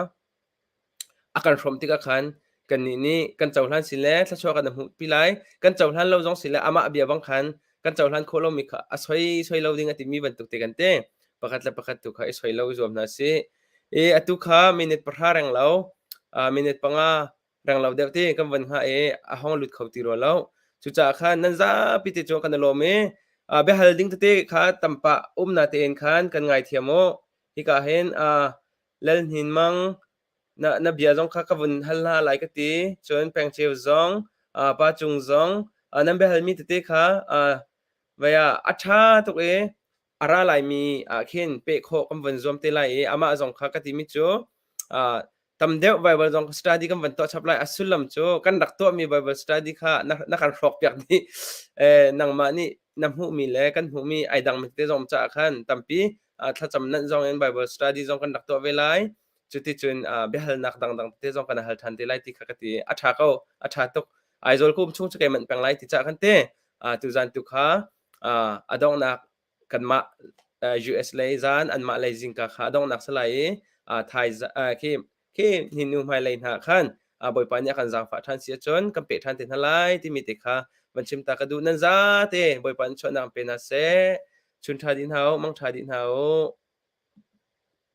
a kan hrawmh tikah khan kannih nih kan cohlan si le thluachuah kan hmuhpi lai. Kan cohlan lo zong si le amah bia bang khan kan cohlan khawh lomi kha a soi soi lo ding a timi bantuk te kan ti. Pakhat le pakhat tu kha i soi lo i zuam hna sih. I atu kha minute 10 reng lo, minute 5 reng lo deuh ti kan van hngah i a hong lut kho ti rua lo. Cucaah khan nan zapi te cu kan i lawm i biahal ding tete kha tampah um na tein khan kan ngaithiam u. Hika hin Lal Hnin Mang na, na bia zong kha ka vun hal hna lai ka ti. Cun Peng Ceu zong, Pa Cung zong nan biahalmi tete kha vei ah a ṭha tuk i a ra laimi ah khin peh khawh kan vun zuam te lai i amah zong kha ka timi cu tam deuh Bible zong study kan van tuah chap lai. A sullam cu kan rak tuahmi Bible study kha na, na kan hrawk piak dih. Eh, nangmah nih na hmuhmi le kan hmuhmi ai dangmi te zong caah khan tampi thlacam nanh zong in Bible study zong kan rak tuah ve lai. Cuticun biahalnak dangdang te zong kan hal ṭhan te lai ti kha ka ti. A ṭha ko, a ṭha tuk. Aizawl kum chung cu kei manh peng lai ti cah kan ti. Tuzan tu kha a donghnak kanmah US lei zan anmah lei zingka kha a donghnak si lai i thai khi khi hinu hmailei hna khan Bawipa nih a kan zaangfah ṭhan si ahcun kan peh ṭhan te hna lai timi te kha van chim ta ka duh. Nan zate Bawipa nih chuahnak pe hna seh. Chun ṭha dih hna u, mang ṭha dih hna u.